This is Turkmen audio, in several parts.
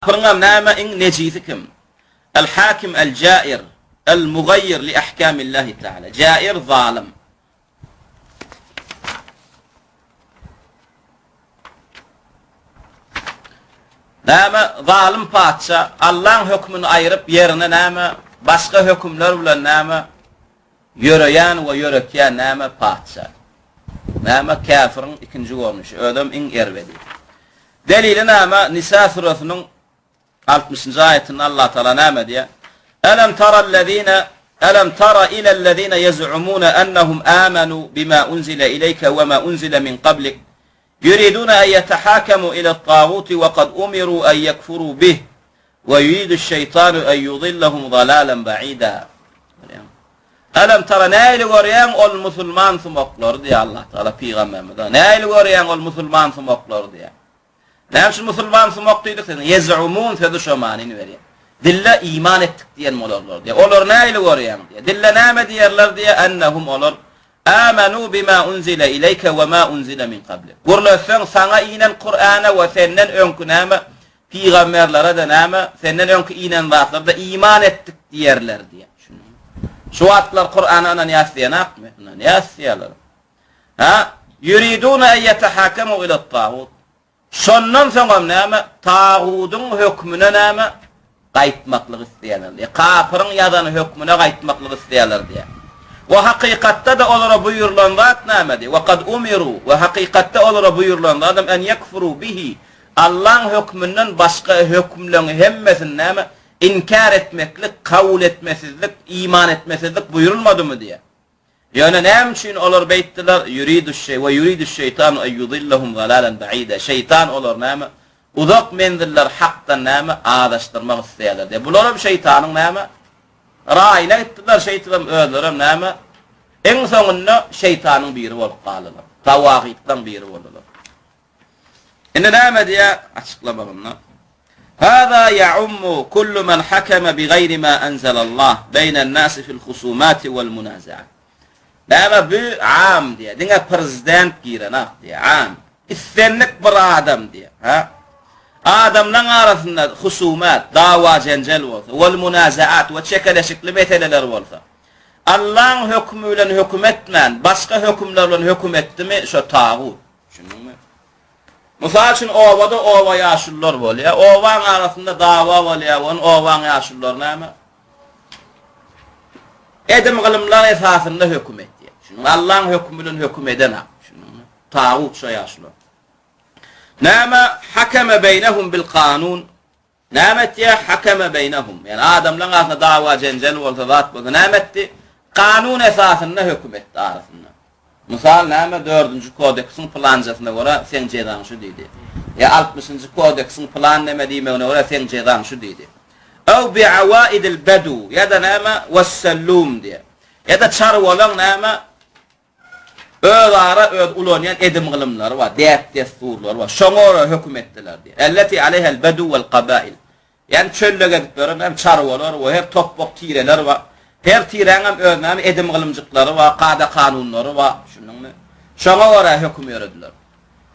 Kapyryňam näme iň nejisi kim? El hakim el jair el mugayyir li ahkamillahi taala. Jair zalym. Näme zalym patyşa Allaň hökmüni aýryp ýerine näme başga hökümler bilen näme Ýöreýän we ýöretýän näme patyşa? Näme käfiriň ikinji görnüşi, özem iň erbedi. Delili näme? Nisa süresiniň altmyşynjy aýatynda Allah Taala näme diýýär? Elem tarallezine Elem tara ilellezine yez'umuna ennehum amanu bima unzile ileyke we ma unzile min qablik yuriduna en yetahakamu ile't-taguti we kad umiru en yekfuru bih We ýuridu şeýtanu en ýudillahum zalalan ba'ida. Elem tara nähili görýäň ol musulman sumaklary diýýär Allah Taala pygamberimize. Nähili görýäň ol musulman sumaklary diýýär. Näme üçin musulman sumak diýdik? Ýezumun sözi şo manyny berýär. Dille iman etdik diýen bolarlar diýýär. Olar nähili görýäň diýýär. Dille näme diýerler diýýär? Ennehum olar Amanu bima unzile ileyke we ma unzile min qablik. Gürletseň saňa inen Kur'ana we senden öňki näme Pygamberlere-de näme, senden öňki inen zatlara-da iman etdik diýerler diýýär. Şu wagtlar Kur'ana ynanýas diýenakmy? Ynanýas diýýärler. Ha? Ýuriduna en ýetehakemu ila tagut. Şondan soňam näme? Tagudyň hökmüne näme? Gaýtmaklyk isleýärler diýýär. Kapyryň ýazan hökmüne gaýtmaklyk isleýärler diýýär. We hakykatda-da olara buýrulan zat nämedi? We kad umiru, we hakykatda olara buýrulan zadam en ýekfuru bihi, Allaň hökmünden başga hökümleň hemmesini näme? Inkär etmeklik, kabul etmesizlik, iman etmesizlik buýrulmadymy diýýär. Ýöne näme üçin olar beýtdiler? Ýuriduş-şeý we ýuriduş-şeýtanu en ýudillahum zalalan ba'ida. Şeýtan olary näme? Uzak menziller hakdan näme? Azaşdyrmak isleýärler diýýär. Bularam şeýtanyň näme? Raýyna gitdiler, şeýtibem özlerem näme? Iň soňunda şeýtanyň biri bolup galdylar. Tawagytlaň biri boldular. Indi näme diýýär açyklamagynda? Hâzâ ya'ummu kullu men hakeme bi gaýri mâ enzelallah beýnen nâsi fil husumâti vel munâzeat. Näme bu am diýýär. Diňe prezident girenak diýýär. Am. Islendik bir adam diýýär. Ha? Adamlaryň arasynda husumat, dawa-jenjel bolsa, vel munazaat we çekeleşikli meseleler bolsa, Allaň hökümi bilen höküm etmän, başga hökümler bilen höküm etdimi, şo tagut. Düşündiňmi? Mysal üçin, obada oba ýaşulular bolýar. Obaň arasynda dawa bolýar, ony obaň ýaşululary näme? Edim-gylymlar esasynda höküm etýär. Düşündiňmi? Allaň hökümi bilen höküm edenak. Düşündiňmi? Tagut şo ýaşular. Näme? Hakeme beýnehum bil kanun. Näme etýär? Hakeme beýnehum. Ýagny adamlaryň arasynda dawa-jenjel bolsa, zat bolsa näme etdi? Kanun esasynda höküm etdi arasynda. Mysal näme? Dördünji kodeksiň pylanjasyna görä seň jezaň şu diýdi. Ýa altmyşynjy kodeksiň pylan neme diýmegine görä seň jezaň şu diýdi. Ew biawaidil bedu ýa-da näme? Wessellum diýýär. Ýa-da çarwalaň näme? Özara öz ulanýan edim-gylymlary bar, däp-dessurlary bar. Şoňa görä höküm etdiler diýýär. Elleti aleýhel bedu wel kabail. Ýagny çölde gezip ýören hem çarwalar we her topbak tireler bar. Her tiräň hem öz näme edim-gylymjyklary bar, kada-kanunlary bar. Düşündiňmi? Şoňa görä höküm ýörediler.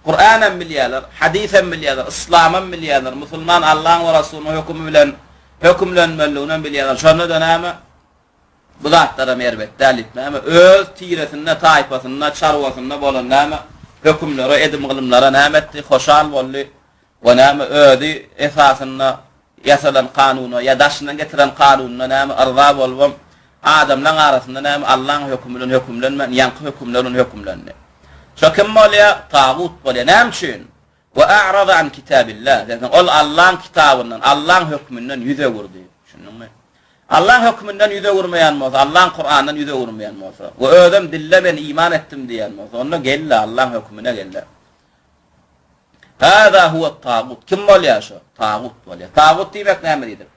Kuran hem bilýärler, hadys hem bilýärler, yslam hem bilýärler, musulman Allaň we Rasulynyň hökümi bilen hökümlenmelidigini hem bilýärler. Şonda-da näme? Bu zatlaram erbet däl diýip näme, öz tiresinde, taýpasynda, çarwasynda bolan näme, hökümlere, edim-gylymlara näme etdi, hoşal boldy we näme, özi esasynda ýasalan kanuna ýa daşyndan getiren kanunyna näme, yrza bolubam, adamlaň arasynda näme, Allaň hökümi bilen hökümlenmän, ýaňky hökümler bilen hökümlendi. Şo kim bolýar? Tagut bolýar. Näme üçin? We a'rada an kitabillah. Diýseň, ol Allaň kitabyndan, Allaň hökmünden ýüz öwürdi. Düşündiňmi? Allaň hökmünden ýüz öwürmeýän bolsa, Allaň Kurandan ýüz öwürmeýän bolsa we özem dille men iman etdim diýýän bolsa, onda gel-de Allaň hökmüne gel-de. Hâzâ huwet tagut. Kim bolýar şo? Tagut bolýar. Tagut diýmek näme diýdik?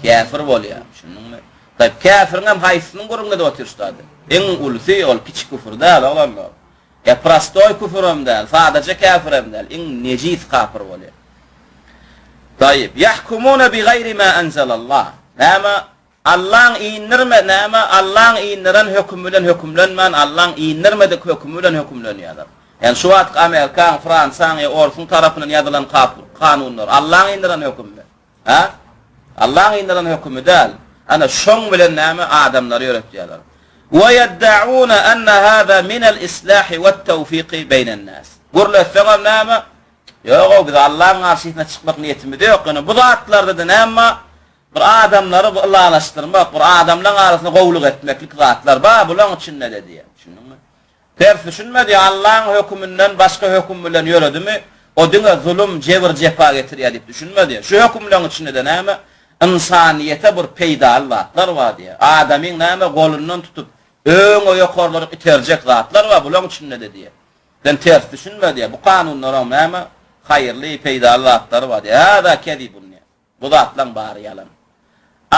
Käfir bolýar. Düşündiňmi? Taýyp, käfiriň hem haýsysynyň gürrüňini edip otyr şutada? Iň ulusy ol kiçi küfür däl, oglanlar. Ýa prostoý küfürem däl, sadaja käfirem däl, iň nejis kapyr bolýar. Taýyp, ýahkumuna bi gaýri ma anzalallah. Näme? Allaň indirme, näme? Allaň indiren hökümi bilen hökümlenmän, Allaň indirmedik hökümi bilen hökümlenýärler. Ýani şu wagtky Amerikaň, Fransiýaň ýa Orsuň tarapyndan ýazylan kanunlar Allaň indiren hökümimi? Hä? Allaň indiren hökümi däl. Ana şoň bilen näme adamlary ýöretýärler. Wa ýeddauna anna hada minel islahi wet-tawfiki beýnen-nas. Gürletseňem näme? Ýog-ow, biz Allaň garşysyna çykmak niýetimiz ýok. Ýöne bu zatlarda-da näme Bir adamlary bu ylalaşdyrmak, bir adamlaň arasynda gowulyk etmeklik zatlar bar bulaň içinde-de diýýär. Düşündiňmi? Ters düşünme diýýär, Allaň höküminden başga höküm bilen ýöredimi, o diňe zulum, jebir-jepa getirýär diýip düşünme diýýär. Şu hökümleň içinde-de näme? Ynsanyýete bir peýdaly zatlar bar diýýär. Adamyň näme golundan tutup, öňe ýokarlaryk iterjek zatlar bar bulaň içinde-de diýýär. Sen ters düşünme diýýär. Bu kanunlaryň näme haýyrly, peýdaly zatlary bar diýýär. Hâzâ kezibun diýýär. Bu zatlaň bary ýalan.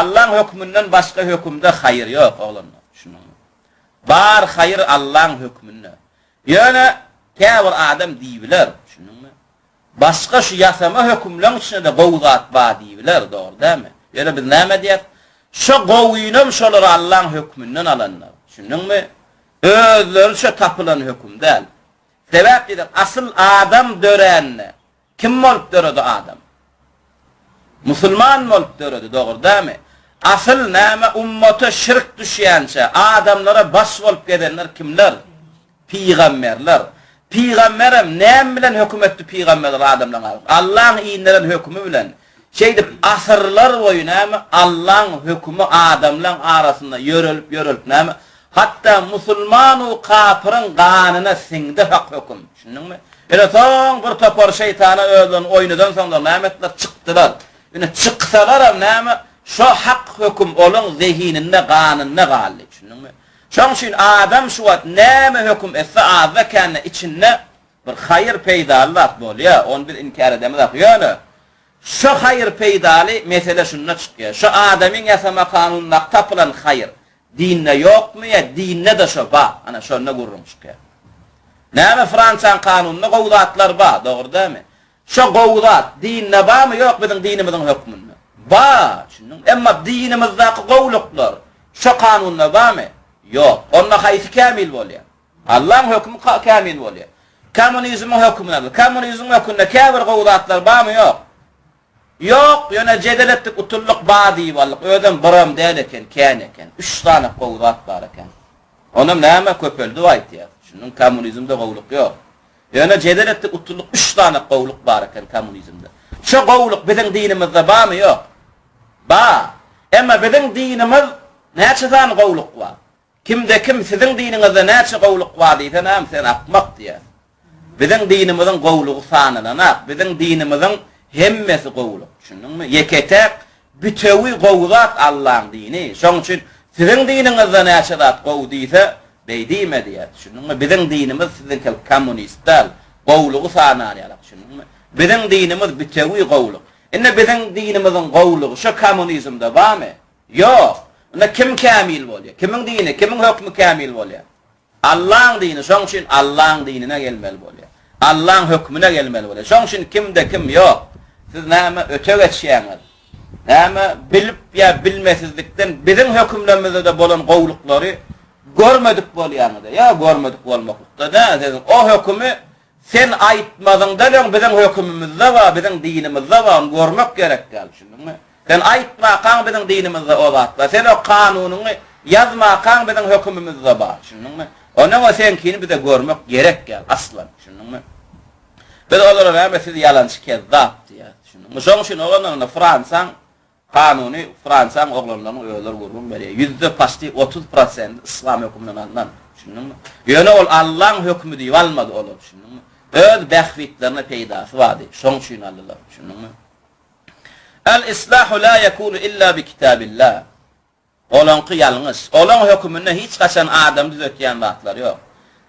Allaň hökmünden başga hökümde haýyr ýok, oglanlar. Düşündiňmi? Bar haýyr Allaň hökmünde. Ýöne käbir adam diýibiler, düşündiňmi? Başga şu ýasama hökümleň içinde-de gowy zat bar diýibiler, dogry dälmi? Ýöne biz näme diýýäs? Şo gowynam şolar Allaň hökmünden alanlar. Düşündiňmi? Özleriçe tapylan höküm däl. Sebäp diýsek, asyl adam dörände Kim bolup döredi adam? Musulman bolup döredi, dogry dälmi? Asyl näme ummata şirk düşýänçä adamlara baş bolup gezenler kimler? Pygamberler. Pygamberem näme bilen höküm etdi pygamberler adamlaryň arasynda? Allaň inderen hökümi bilen. Şeýdip asyrlar boýy näme Allaň hökümi adamlaň arasynda ýörelip ýörelip näme hatda musulman u kapyryň ganyna siňdi hak höküm. Düşündiňmi? Ine soň bir topar şeýtana özlerini oýnadan soňlar näme etdiler? Çykdylar. Ine çyksalaram näme şo hak höküm olaň zehininde ganynda galdy. Düşündiňmi? Şoň üçin adam şu wagt näme höküm etse azda kände içinde Bir haýyr peýdaly zat bolýa, ony biz inkär edemizok. Ýöne şo haýyr peýdaly mesele şunda çykýar. Şo adamyň ýasama kanunyndaky tapylan haýyr dinde ýokmy ýa dinde-de şo ba? Ana şonda gürrüň çykýar. Näme Fransiýaň kanunynda gowy zatlar ba, dogry dälmi? Şo gowy zat dinde barmy ýok biziň dinimiziň hökmünde? Ba, düşündiňmi? Emma dinimizdaky gowulyklar şo kanunda barmy? Ýok. Onda haýsy kämil bolýar? Allaň hökümi kämil bolýar. Kommunizmiň hökümine bir. Kommunizmiň hökünde käbir gowy zatlar barmy ýok? Ýok, ýöne jedel etdik, utuldyk, bar diýip aldyk. Özem biram däl eken, kän eken. Üç sany gowy zat bar eken. Onam näme köpeldip aýtýar. Şunuň kommunizmde gowulyk ýok. Ýöne jedel etdik, utuldyk, üç sany gowulyk bar eken kommunizmde. Şo gowulyk biziň dinimizde barmy ýok? Bar. Emma biziň dinimiz näçe sany gowulyk bar? Kimde kim siziň diniňizde näçe gowulyk bar diýse näme sen akmak diýer. Biziň dinimiziň gowulygy sanylanak. Biziň dinimiziň hemmesi gowulyk. Düşündiňmi? Ýeke-täk bütewi gowy zat Allaň dini. Şoň üçin siziň diniňizde näçe zat gowy diýse beý diýme diýer. Düşündiňmi? Biziň dinimiz siziňki kommunist däl. Gowulygy sanan ýalak. Düşündiňmi? Biziň dinimiz bütewi gowulyk. Indi biziň dinimiziň gowulygy şo kommunizmde barmy? Ýok. Onda kim kämil bolýar? Kimiň dini, kimiň hökmi kämil bolýar? Allaň dini, şoň üçin Allaň dinine gelmeli bolýar. Allaň hökmüne gelmeli bolýar. Şoň üçin kimde kim ýok. Siz näme öte geçýäňiz? Näme bilip ýa bilmesizlikden biziň hökümlerimizde-de bolan gowulyklary görmedik bolýaňyz? Ýa görmedik bolmaklykda däl, siziň o hökümi Sen aýtmazyňdan öň biziň hökümimizde bar, biziň dinimizde bar, ony görmek gerek däl, düşündiňmi? Sen aýtmakaň biziň dinimizde o zat bar, sen o kanunyňy ýazmakaň biziň hökümimizde bar, düşündiňmi? Ondan o seňkini bize görmek gerek däl, aslan, düşündiňmi? Biz olara näme siz ýalançy kezzap diýýäs, düşündiňmi? Şoň üçin oglanlar indi Fransaň Kanuny Fransiýanyň oglanlarynyň özleri gürrüň berýär. Ýüzde paçti 30 prosendi yslam höküminden alnan. Düşündiňmi? Ýöne ol Allaň hökümi diýip almady olar, düşündiňmi? Öz bähbitlerine peýdasy bardy. Şoň üçin aldylar, düşündiňmi? El islahu la yekunu illa bi kitabillah. Olaňky ýalňyş. Olaň höküminde hiç haçan adamy düzetýän zatlar ýok.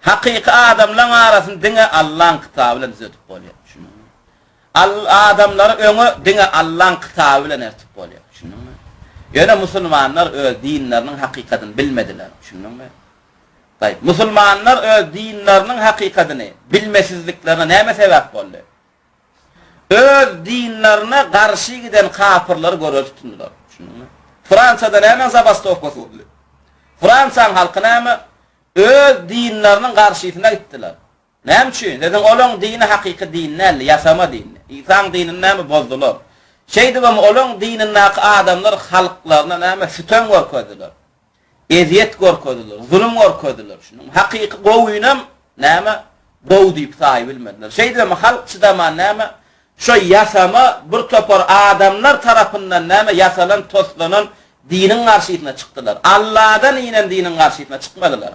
Hakyky adamlaň arasyny diňe Allaň kitaby bilen düzedip bolýar. Düşündiňmi? Al adamlary öňe diňe Allaň kitaby bilen ertip bolýar. Düşündiňmi? Ýöne musulmanlar öz dinleriniň hakykatyny bilmediler. Düşündiňmi? Taýyp. Musulmanlar öz dinleriniň hakykatyny bilmesizliklerine näme sebäp boldy? Öz dinlerine garşy giden kapyrlary göre tutundylar. Düşündiňmi? Fransiýada nämäň zabastowkasy boldy? Fransiýanyň halky näme? Öz dinleriniň garşysyna gitdiler. Näme üçin? Siziň olaň dini hakyky din däldi, ýasama dindi. Isaň dinini näme bozdular. Şeýdibem olaň dinindäki adamlar halklaryna näme sütem görkezdiler. Ezýet görkezdiler, zulum görkezdiler. Şunuň hakyky gowynam näme gowy diýip saýybilmediler. Şeýdibem halk çydaman näme şo ýasama bir topar adamlar tarapyndan näme ýasalan, toslanan diniň garşysyna çykdylar. Alladan inen diniň garşysyna çykmadylar.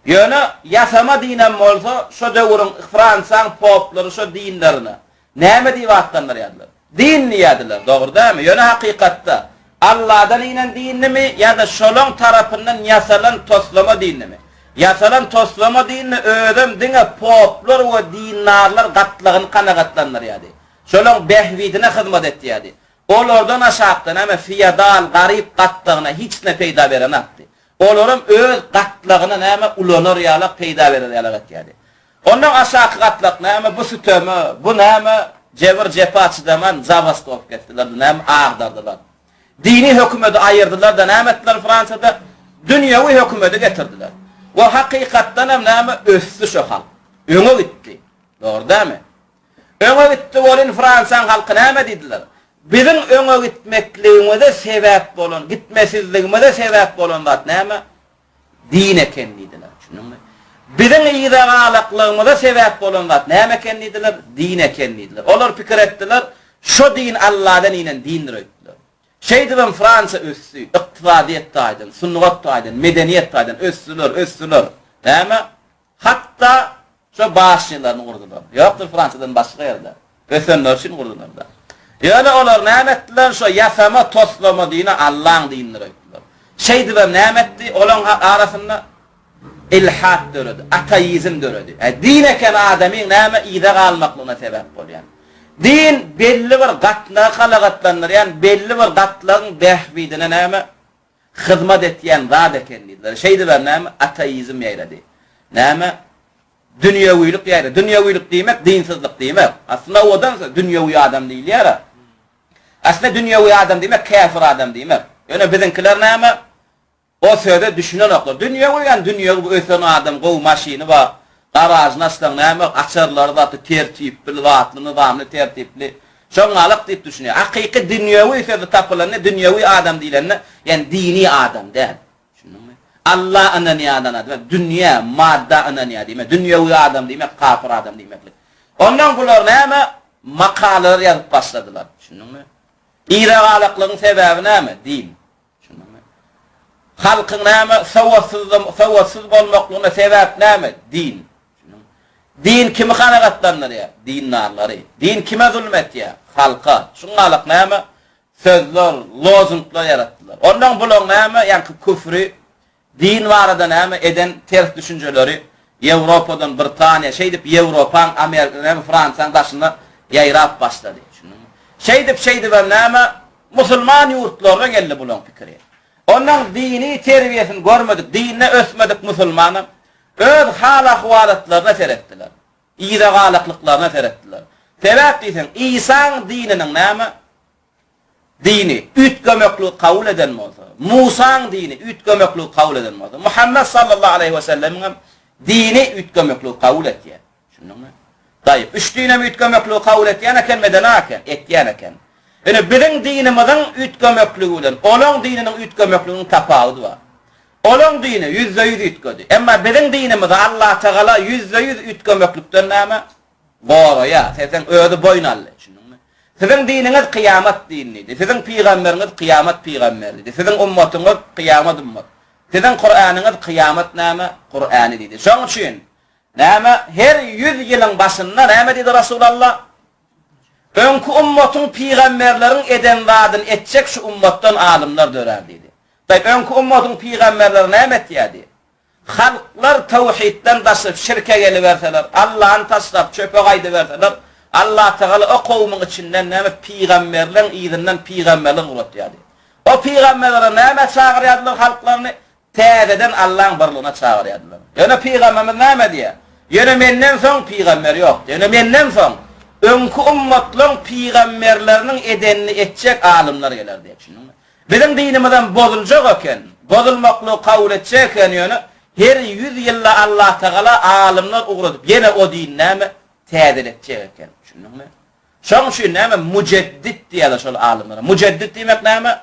Ýöne ýasama dinem bolsa şo döwüriň Fransiýaň poplary şo dinlerine näme diýip atlandyrýardylar? Din diýýärdiler, dogry dälmi? Ýöne hakykatda Alladan inen dindimi ýa-da şolaň tarapyndan ýasalan toslama dindimi? Ýasalan toslama dindi özem diňe poplar we dindarlar gatlagyny kanagatlandyrýardy. Şolaň bähbidine hyzmat etýärdi. Olardan aşakda näme feodal, garyp gatlagyna hiç ne peýda berenakdy. Olaram öz gatlagyna näme ulanar ýalak, peýda berer ýalak etýärdi. Ondan aşaky gatlak näme bu süteme, bu näme jebir-jepa çydaman zabastowka etdiler, näme agdardylar. Dini hökümedi aýyrdylar-da näme etdiler Fransiýada? Dünýewi hökümedi getirdiler. We hakykatdan hem näme ösdi şo halk. Öňe gitdi. Dogry dälmi? Öňe gitdi welin Fransiýaň halky näme diýdiler? Biziň öňe gitmekligimize sebäp bolan, gitmesizligimize sebäp bolan zat näme? Din eken diýdiler. Düşündiňmi? Biziň yza galaklygymyza sebäp bolan zat näme eken diýdiler? Din eken diýdiler. Olar pikir etdiler, şo din Alladan inen dindir öýtdüler. Şeýdibem Fransiýa ösdi, ykdysadyýet taýdan, sungat taýdan, medeniýet taýdan ösdüler, ösdüler. Näme? Hatda şo başnýalaryny gurdular. Ýokdur Fransiýadan başga ýerde. Ösenleri üçin gurdular-da. Ýöne olar näme etdiler? Şo ýasama, toslama dini Allaň dinidir öýtdüler. Şeýdibem näme etdi? Olaň arasynda ilhat döredi, ateizm döredi. Ä din eken adamyň näme yza galmaklygyna sebäp bolýan. Din belli bir gatlagy kanagatlandyrýan, belli bir gatlagyň bähbidine näme Hyzmat etýän zat eken diýdiler. Şeýdibem näme, ateizm ýaýrady. Näme, dünýewilik ýaýrady. Dünýewilik diýmek, dinsyzlyk diýmek. Aslynda owadan söz, dünýewi adam diýilýär-ä. Aslynda dünýewi adam diýmek, käfir adam diýmek. Ýöne biziňkiler näme, o söze düşünenoklar. Dünýewi ýa dünýewi bu ösen adam, gowy maşyny bar, Garažyny açsaň näme, açarlary zatly tertipli, zatly, nyzamly, tertipli. Şoňňalak diýip düşünýär. Hakyky dünýewi sözi tapylanda, dünýewi adam diýlende, ýagny dini adam däl. Düşündiňmi? Alla ynanýan adam däl, dünýä, madda ynanýar diýmek. Dünýewi adam diýmek, kapyr adam diýmeklik. Ondan bular näme? Makalalar ýazyp başladylar. Düşündiňmi? Yzagalaklygyň sebäbi näme? Din. Düşündiňmi? Halkyň näme sowatsyzlym, sowatsyz bolmaklygyna sebäp näme? Din. Düşündiňmi? Din kimi kanagatlandyrýar? Dindarlary. Din kime zulum etýär? Halka. Şuňňalak näme? Sözler, lozunglar ýaratdylar. Ondan bulaň näme? Ýaňky küfri, Din barada näme eden ters düşünjeleri Ýewropadan Britaniýa, şeýdip Ýewropaň, Amerika, näme Fransiýaň daşyna ýaýrap başlady. Düşündiňmi? Şeýdip şeýdibem näme musulman ýurtlaryna geldi bulaň pikiri. Ondan dini terbiýesini görmedik, dinde ösmedik musulmanam öz hal-ahwalatlaryna seretdiler. Yza galaklyklaryna seretdiler. Sebäp diýseň, Isaň dininiň näme Dini üýtgemekligi kabul eden bolsa, Musaň dini üýtgemekligi kabul eden bolsa, Muhammet sallallahu aleýhi we sellemiň hem dini üýtgemekligi kabul etýär. Düşündiňmi? Taýyp, üç dinem üýtgemekligi kabul etýän eken, medena eken, etýän eken. Ine biziň dinimiziň üýtgemekligi bilen olaň dininiň üýtgemekliginiň tapawudy bar. Olaň dini 100% üýtgedi. Emma biziň dinimizi Allatagala 100% üýtgemeklikden näme? Goraýar. Serseň özi boýun aldy. Düşündiňmi? Siziň diniňiz kyýamat dini diýdi. Siziň pygamberiňiz kyýamat pygamberi diýdi. Siziň ummatyňyz kyýamat ummat. Siziň Kuranyňyz kyýamat näme? Kurany diýdi. Şoň üçin näme her 100 ýylyň başynda näme diýdi Rasulullah? Öňki ummatyň pygamberleriň eden zadyny etjek şu ummatdan alymlar dörär diýdi. Daý öňki ummatyň pygamberleri näme etýärdi? Halklar töwhidden daşyp, şirke geliberseler, Allany taşlap, çöpe gaýdyberseler, Allatagala o kowumyň içinden näme pygamberleň yzyndan pygamberler ugratýardy. O pygamberlere nämä çagyrýardylar halklaryny? Täzeden Allaň birligine çagyrýardylar. Ýöne pygamberimiz näme diýýär? Ýöne menden soň pygamber ýok. Ýöne menden soň öňki ummatlaryň pygamberleriniň edenini etjek alymlar geler diýýär. Düşündiňmi? Biziň dinimizem bozuljak eken, bozulmaklygy kabul etjek eken, ýöne Her ýüz ýylda Allatagala alymlar ugradyp, ýene o dini näme? Täzeletjek eken. Düşündiňmi? Şoň üçin näme? Mujeddit diýýärler şol alymlara. Mujeddit diýmek näme?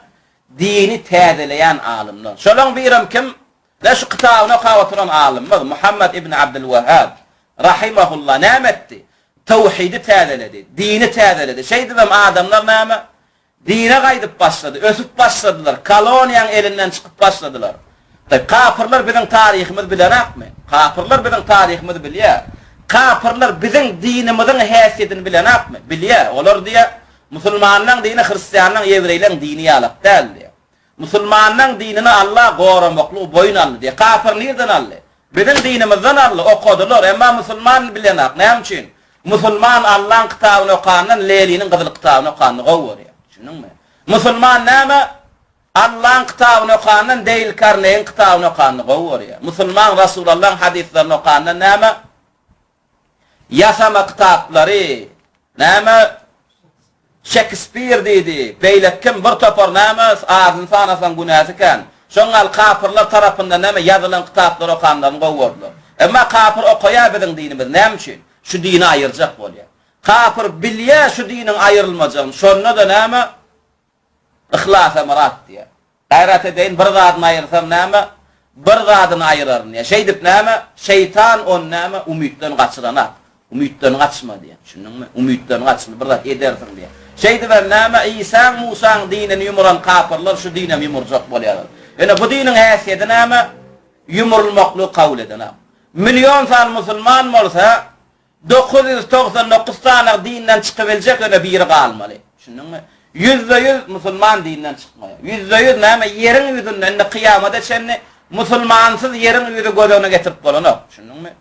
Dini täzeleýän alymlar. Şolaň birem kim? Ine şu kitabyny okap oturan alymymyz Muhammet ibn Abdylwehhab, rahimehullah, näme etdi? Tawhidi täzeledi, dini täzeledi. Şeýdibem adamlar näme? Dine gaýdyp başlady, ösüp başladylar, koloniýaň elinden çykyp başladylar. Kapyrlar biziň taryhymyzy bilenakmy? Kapyrlar biziň taryhymyzy bilýär. Kapyrlar biziň dinimiziň häsiýetini bilenakmy? Bilýär. Olar diýýär, musulmanlaň dini hristianlaň, ýewreýleň dini ýalak däl diýýär. Musulmanlaň dinini Allah goramaklygy boýun aldy diýýär. Kapyr nirden aldy? Biziň dinimizden aldy, okadylar, emma musulman bilenak, näme üçin? Musulman Allaň kitabyny okandan Leniniň gyzyl kitabyny okanyny gowy görýär. Düşündiňmi? Musulman näme? Allaň kitabyny okandan Deýl Karnegiň kitabyny okanyny gowy görýär. Musulman Rasulallaň hadyslaryny okandan näme? Ýasama kitaplary, näme Şekspir diýdi, beýleki kim bir topar näme, adyny sanasaň günäsi kän. Şoň ýaly kapyrlar tarapyndan näme ýazylan kitaplary okanlaryny gowy gördüler. Emma kapyr okaýar biziň dinimizi näme üçin? Şu dini aýyrjak bolýar. Kapyr bilýär şu diniň aýrylmajagyny, şonda-da näme? Yhlasa myrat diýýär. Gaýrat edeýin, bir zadyny aýyrsam näme, bir zadyny aýyraryn diýýär. Şeýdip näme, şeýtan ony näme, umytdan gaçyranak. Umytdan gaçma diýýär. Düşündiňmi? Umytdan gaçma, bir zat edersiň diýýär. Şeýdibem näme, Isaň, Musaň dinini ýumuran kapyrlar şu dinem ýumurjak bolýarlar. Ýöne bu diniň häsiýeti näme? Ýumurylmaklygy kabul edenak. Million sany musulman bolsa, 999 sany dinden çykybiljek ýöne biri galmaly. Düşündiňmi? Ýüzde ýüz musulman dinden çykmaýar. Ýüzde ýüz näme ýeriň ýüzünde indi kyýamada çenli musulmansyz ýeriň ýüzi göz öňüne getirip bolanok. Düşündiňmi?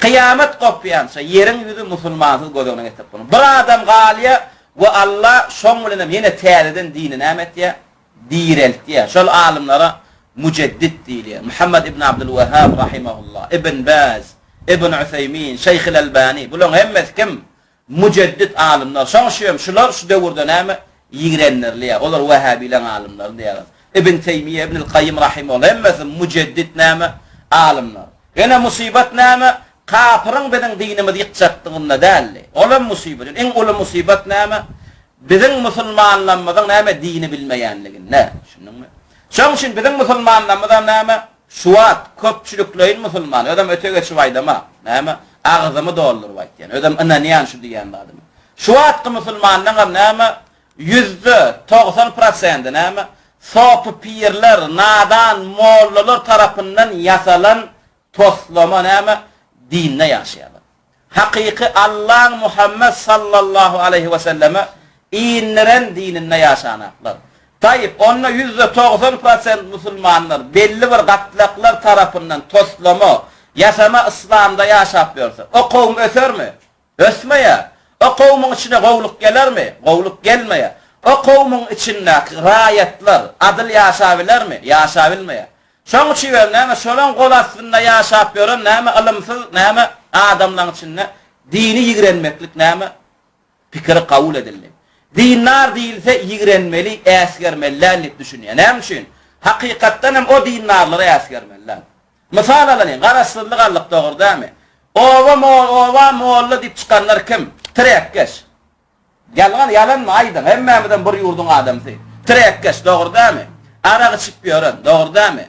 Kyýamat gopýança ýeriň ýüzi musulmansyz göz öňüne getirip bolanok. Bir adam galýar we Alla şoň bilenem ýene täzeden dini näme etýär? Direltýär. Şol alymlara mujeddit diýilýär. Muhammed ibn Abdul Wahhab rahimehullah, Ibn Baz, Ibn Useýmin, Şeýhil Albani, bularyň hemmesi kim? Mujeddit alymlar. Şoň üçin hem şular şu döwürde näme? Ýigrendirilýär. Olar wahhabileň alymlary diýýärler. Ibn Teýmiýe, Ibnül Kaýym rahimehullah hemmesi mujeddit näme? Alymlar. Ýöne musybat näme? Kapyryň biziň dinimizi ýykjakdygynda däldi. Olam musybat. Ýöne iň uly musybat näme? Biziň musulmanlarymyzyň näme dini bilmeýänliginde. Düşündiňmi? Şoň üçin biziň musulmanlarymyzam näme? Şu wagt köpçülikleýin musulman, özem öte geçip aýdama, näme, agzymy dolduryp aýtýan, özem ynanýan şu diýýän zadyma. Şu wagtky musulmanlaňam näme, 90% prosendi näme, sopy pirler, nadan mollalar tarapyndan ýasalan toslama näme, dinde ýaşaýarlar. Hakyky Allaň Muhammet sallallahu aleýhi we selleme indiren dininde ýaşanaklar. Taýyp, onda 90% prosent musulmanlar belli bir gatlaklar tarapyndan toslama, ýasama yslamda ýaşap ýörse, o kowum ösermi? Ösmeýär. O kowumyň içine gowluk gelermi? Gowluk gelmeýär. O kowumyň içindäki raýatlar adyl ýaşabilermi? Ýaşabilmeýär. Şoň üçin näme şolaň gol astynda ýaşap ýören näme ylymsyz näme adamlaň içinde dini ýigrenmeklik näme pikiri kabul edildi. Dindar diýilse ýigrenmeli, äsgermeli däl diýip düşünýär. Näme üçin? Hakykatdan hem o dindarlary äsgermeli däl. Mysal alalyň, garaşsyzlyk aldyk dogry dälmi? Oba oba molla diýip çykanlar kim? Tirekkeş. Ýalňan ýalanmy aýdyň hemmämizem bir ýurduň adamsy. Tirekkeş dogry dämi? Arak içip ýören dogry dämi?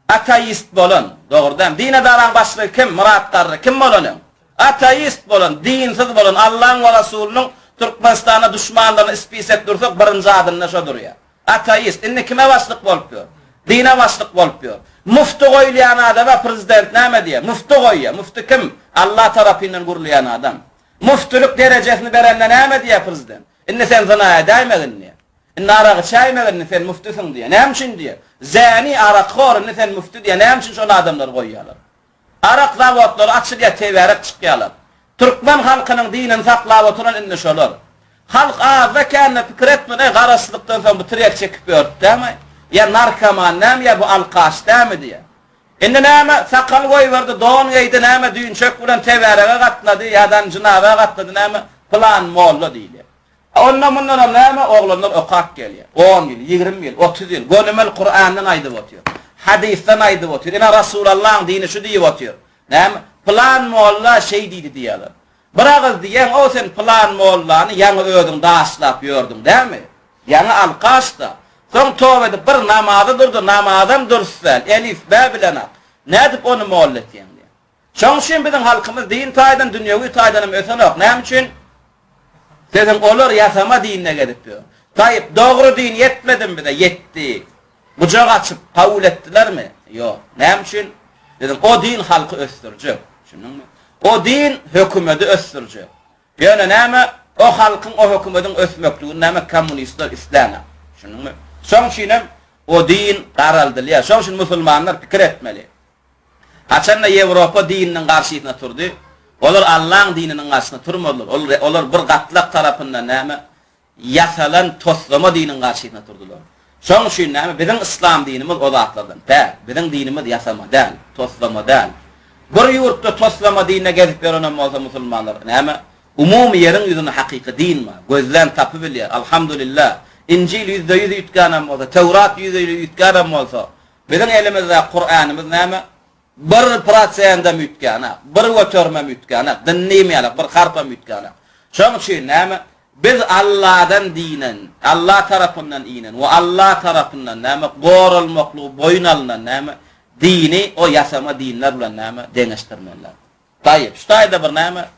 Ateist bolan dogry dämi? Din edaraň başlygy kim? Myrat Garry kim bolan öň? Ateist bolan, dinsiz bolan, Allaň we Rasulynyň Türkmenistanda duşmanlaryny ispisek dursak birinji adynda şo durýar. Ateist indi kime başlyk bolup ýör? Dine başlyk bolup ýör. Mufti goýulýan adama prezident näme diýýär? Mufti goýýar. Mufti kim? Allah tarapyndan gurulýan adam. Muftilik derejesini berende näme diýýär prezident? Indi sen zyna edäýmegin diýýär. Indi arak içäýmegin indi sen muftisiň diýýär. Näme üçin diýýär? Zäni, arakhor indi sen mufti diýýär. Näme üçin şol adamlary goýýarlar? Arak zawodlary açylýar, tebärek çykýarlar. Türkmen halkynyň dinini saklap oturan indi şolar. Halk azda-kände pikir etmedi, eý garaşsyzlykdan soň bu tirýek çekip ýörüp dämi? Ýa narkoman dämi ýa bu alkaş dämi diýýär. Indi näme, sakal goýberdi, don geýdi, näme, düýnçek bilen tebärege gatnady, ýa-da jynaba gatnady, näme, pylan molla diýilýär. Onda-mundanam näme, oglanlar okap gelýär. On ýyl, 20 ýyl, 30 ýyl, gönümel Kurandan aýdyp otyr. Hadysdan aýdyp otyr. Ine Rasulallaň dini şu diýip otyr. Näme? Pylan molla şeý diýdi diýýärler. Bir agyz diýýäň, o sen pylan mollany ýaňy özüň daşlap ýördüň dämi? Ýaňy alkaş-da. Soň toba edip bir namaza durdy, namazam dürs däl, elif-bä bilenak. Nädip ony molla etýäň diýýär. Şoň üçin biziň halkymyz din taýdan, dünýewi taýdan hem ösenok. Näme üçin? Sesiň olar ýasama dinde gezip ýör. Taýyp, dogry din ýetmedimi bize? Ýetdi. Gujak açyp kabul etdilermi? Ýok. Näme üçin? Biziň o din halky ösdürjek. Düşündiňmi? O din hökümedi ösdürjek. Ýöne näme, o halkyň, o hökümediň ösmekligini näme kommunistler islänok. Düşündiňmi? Şoň üçin hem o din garaldylýar. Şoň üçin musulmanlar pikir etmeli. Haçanda Ýewropa dininiň garşysyna turdy, olar Allaň dininiň garşysyna turmadylar. Ol, olar bir gatlak tarapyndan näme, ýasalan toslama diniň garşysyna turdular. Şoň üçin näme, biziň yslam dinimiz o zatlardan päk. Biziň dinimiz ýasama däl, toslama däl. Bir ýurtda toslama dinine gezip ýörenem bolsa musulmanlar, näme, umumy ýeriň ýüzünde hakyky din bar. Gözlän tapybilýär. Alhamdulillah. Injil 100% üýtgänem bolsa, Töwrat 100% üýtgänem bolsa, Biziň elimizdäki Kur'anymyz näme? Bir prosendem üýtgänok, bir göterimem üýtgänok, dyndymaýalak, bir harpam üýtgänok. Şonuň üçin näme? Biz Alladan dinen, Alla tarapyndan inen we Alla tarapyndan näme? Goralmaklygy boýun alnan näme? Dini o ýasama dinler bilen näme? Deňeşdirmeliler. Taýyp, şu taýda bir näme?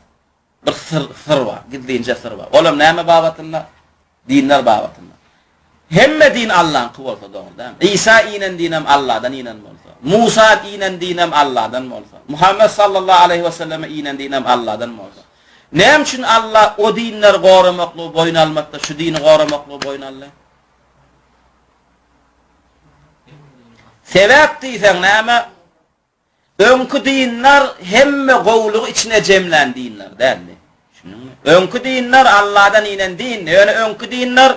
Bir syr, syr bar, gizlinje syr bar. Olam näme babatynda? Dinler babatynda. Hemme din Allaňky bolsa dogry dälmi? Isa inen dinem Alladan inen bolsa, Musa inen dinem Alladan bolsa, Muhammet sallallahu aleýhi we selleme inen dinem Alladan bolsa. Näme üçin Alla o dinleri goramaklygy boýun almady-da, şu dini goramaklygy boýun aldy? Sebäp diýseň näme? Öňki dinler hemme gowulygy içine jemlän dinler däldi. Düşündiňmi? Öňki dinler Alladan inen dindi. Ýöne öňki dinler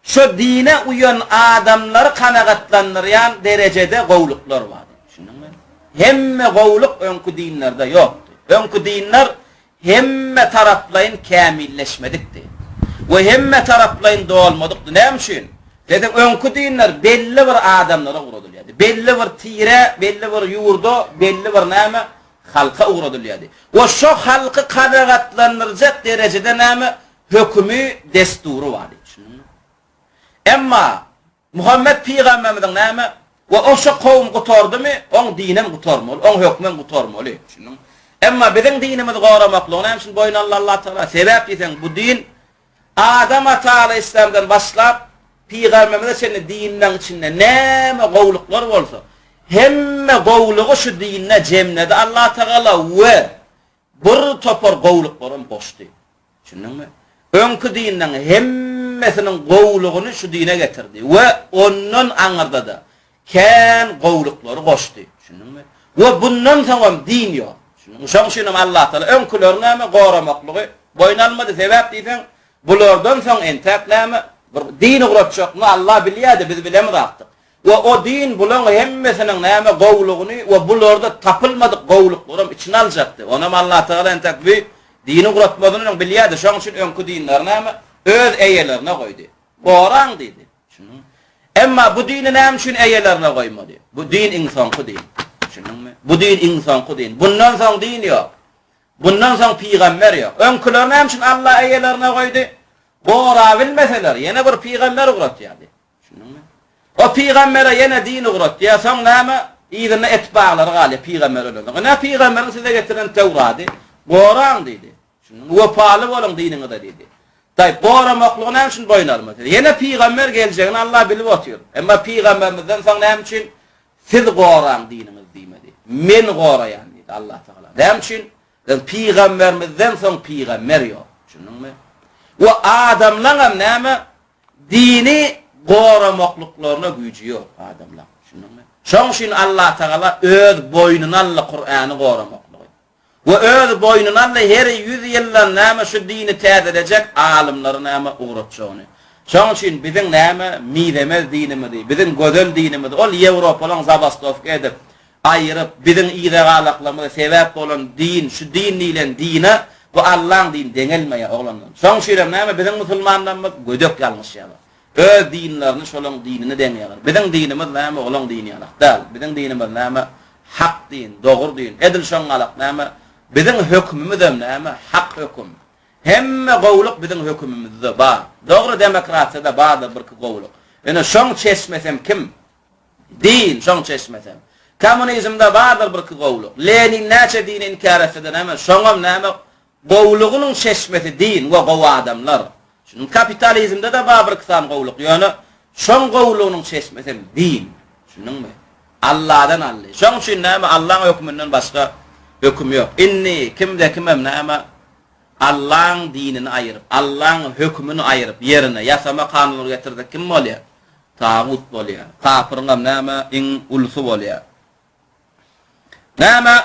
şo dine uýan adamlary kanagatlandyrýan derejede gowulyklar bardy. Düşündiňmi? Hemme gowulyk öňki dinlerde ýokdy. Öňki dinler hemme taraplaýyn kämilleşmedikdi we hemme taraplaýyn dolmadykdy. Näme üçin? Sebäbi öňki dinler belli bir adamlara ugradylýardy. Belli bir tire, belli bir ýurda, belli bir näme halka ugradylýardy. We şo halky kanagatlandyrjak derejede näme hökümi, destury bardy. Düşündiňmi? Emma Muhammet pygamberimiziň näme we oşa kowum gutardymy, oň dinem gutarmaly, oň hökmem gutarmaly. Düşündiňmi? Emma biziň dinimizi goramaklygy näme üçin boýun aldy Allah Tagala? Sebäp diýseň, bu din Adam ata aleýhissalamdan başlap pygamberimize çenli dinleň içinde näme gowluklar bolsa, hemme gowlugy şu dinde jemledi Allah Tagala we Bir topar gowulyklaram goşdy. Düşündiňmi? Öňki dinleň hemmesiniň gowulygyny şu dine getirdi we ondan aňyrda-da kän gowulyklary goşdy. Düşündiňmi? We bundan soňam din ýok. Düşündiňmi? Şoň üçinem Allatagala öňküleri näme goramaklygy boýun almady. Sebäp diýseň, bulardan soň entäk näme bir din ugratjakmy Alla bilýärdi, biz bilemizakdyk. We o din bulaň hemmesiniň näme gowulygyny we bularda tapylmadyk gowulyklaram içine aljakdy. Onam Allatagala entek bu dini ugratmazyndan öň bilýärdi. Şoň üçin öňki dinleri näme öz eýelerine goýdy. Goraň diýdi. Düşündiňmi? Emma bu dini näme üçin eýelerine goýmady? Bu din iň soňky din. Düşündiňmi? Bu din iň soňky din. Bundan soň din ýok. Bundan soň pygamber ýok. Öňküleri näme üçin Alla eýelerine goýdy? Gorabilmeseler, ýene bir pygamber ugratýardy. Düşündiňmi? O pygambere ýene din ugratýar, soň näme? Yzynda etbaglary galýar pygamber ölensoň. Ine pygamberiň size getiren Töwrady, goraň diýdi. Düşündiňmi? Wepaly boluň diniňize diýdi. Daý, goramaklygy näme üçin boýun almady? Ýene pygamber geljegini Allah bilip otyr. Emma pygamberimizden soň näme üçin siz goraň diniňizi diýmedi? Men goraýan diýdi Allah Tagala. Näme üçin? Pygamberimizden soň pygamber ýok. Düşündiňmi? We adamlaňam näme? Dini goramaklyklaryna güýji ýok adamlaň. Düşündiňmi? Şoň üçin Allatagala öz boýnuna aldy Kurany goramaklygy. We öz boýnuna aldy her ýüz ýyldan näme şu dini täzelejek alymlary näme ugratjagyny. Şoň üçin biziň näme mizemez dinimizi, biziň gözel dinimizi ol ýewropalaň zabastowka edip, aýyryp, biziň yza galaklarymyza sebäp bolan din, şu din diýlen dine bu Allaň dini deňelmeýär oglanlar. Şoň üçinem näme biziň musulmanlarymyz gödek ýalňyşýarlar. Öz dinlerini şolaň dinine deňýärler. Biziň dinimiz näme, olaň dini ýalak däl. Biziň dinimiz näme? Hak din, dogry din. Edil şoň ýalak näme? Biziň hökümimizem näme? Hak höküm. Hemme gowulyk biziň hökümimizde bar. Dogry demokratiýada bardyr birki gowulyk. Ýöne şoň çeşmesem kim? Din, şoň çeşmesem. Kommunizmde bardyr birki gowulyk. Lenin näçe dini inkär etse-de näme, şoňam näme Gowulygynyň çeşmesi din we gowy adamlar. Şunuň kapitalizmde-de bar birki sany gowulyk, ýöne şoň gowulygynyň çeşmesem din. Düşündiňmi? Alladan aldy. Şoň üçin näme Allaň höküminden başga höküm ýok. Indi kimde kimem näme Allaň dinini aýyryp, Allaň hökümini aýyryp ýerine ýasama kanunlar getirse kim bolýar? Tagut bolýar. Kapyryňam näme iň ulusy bolýar. Näme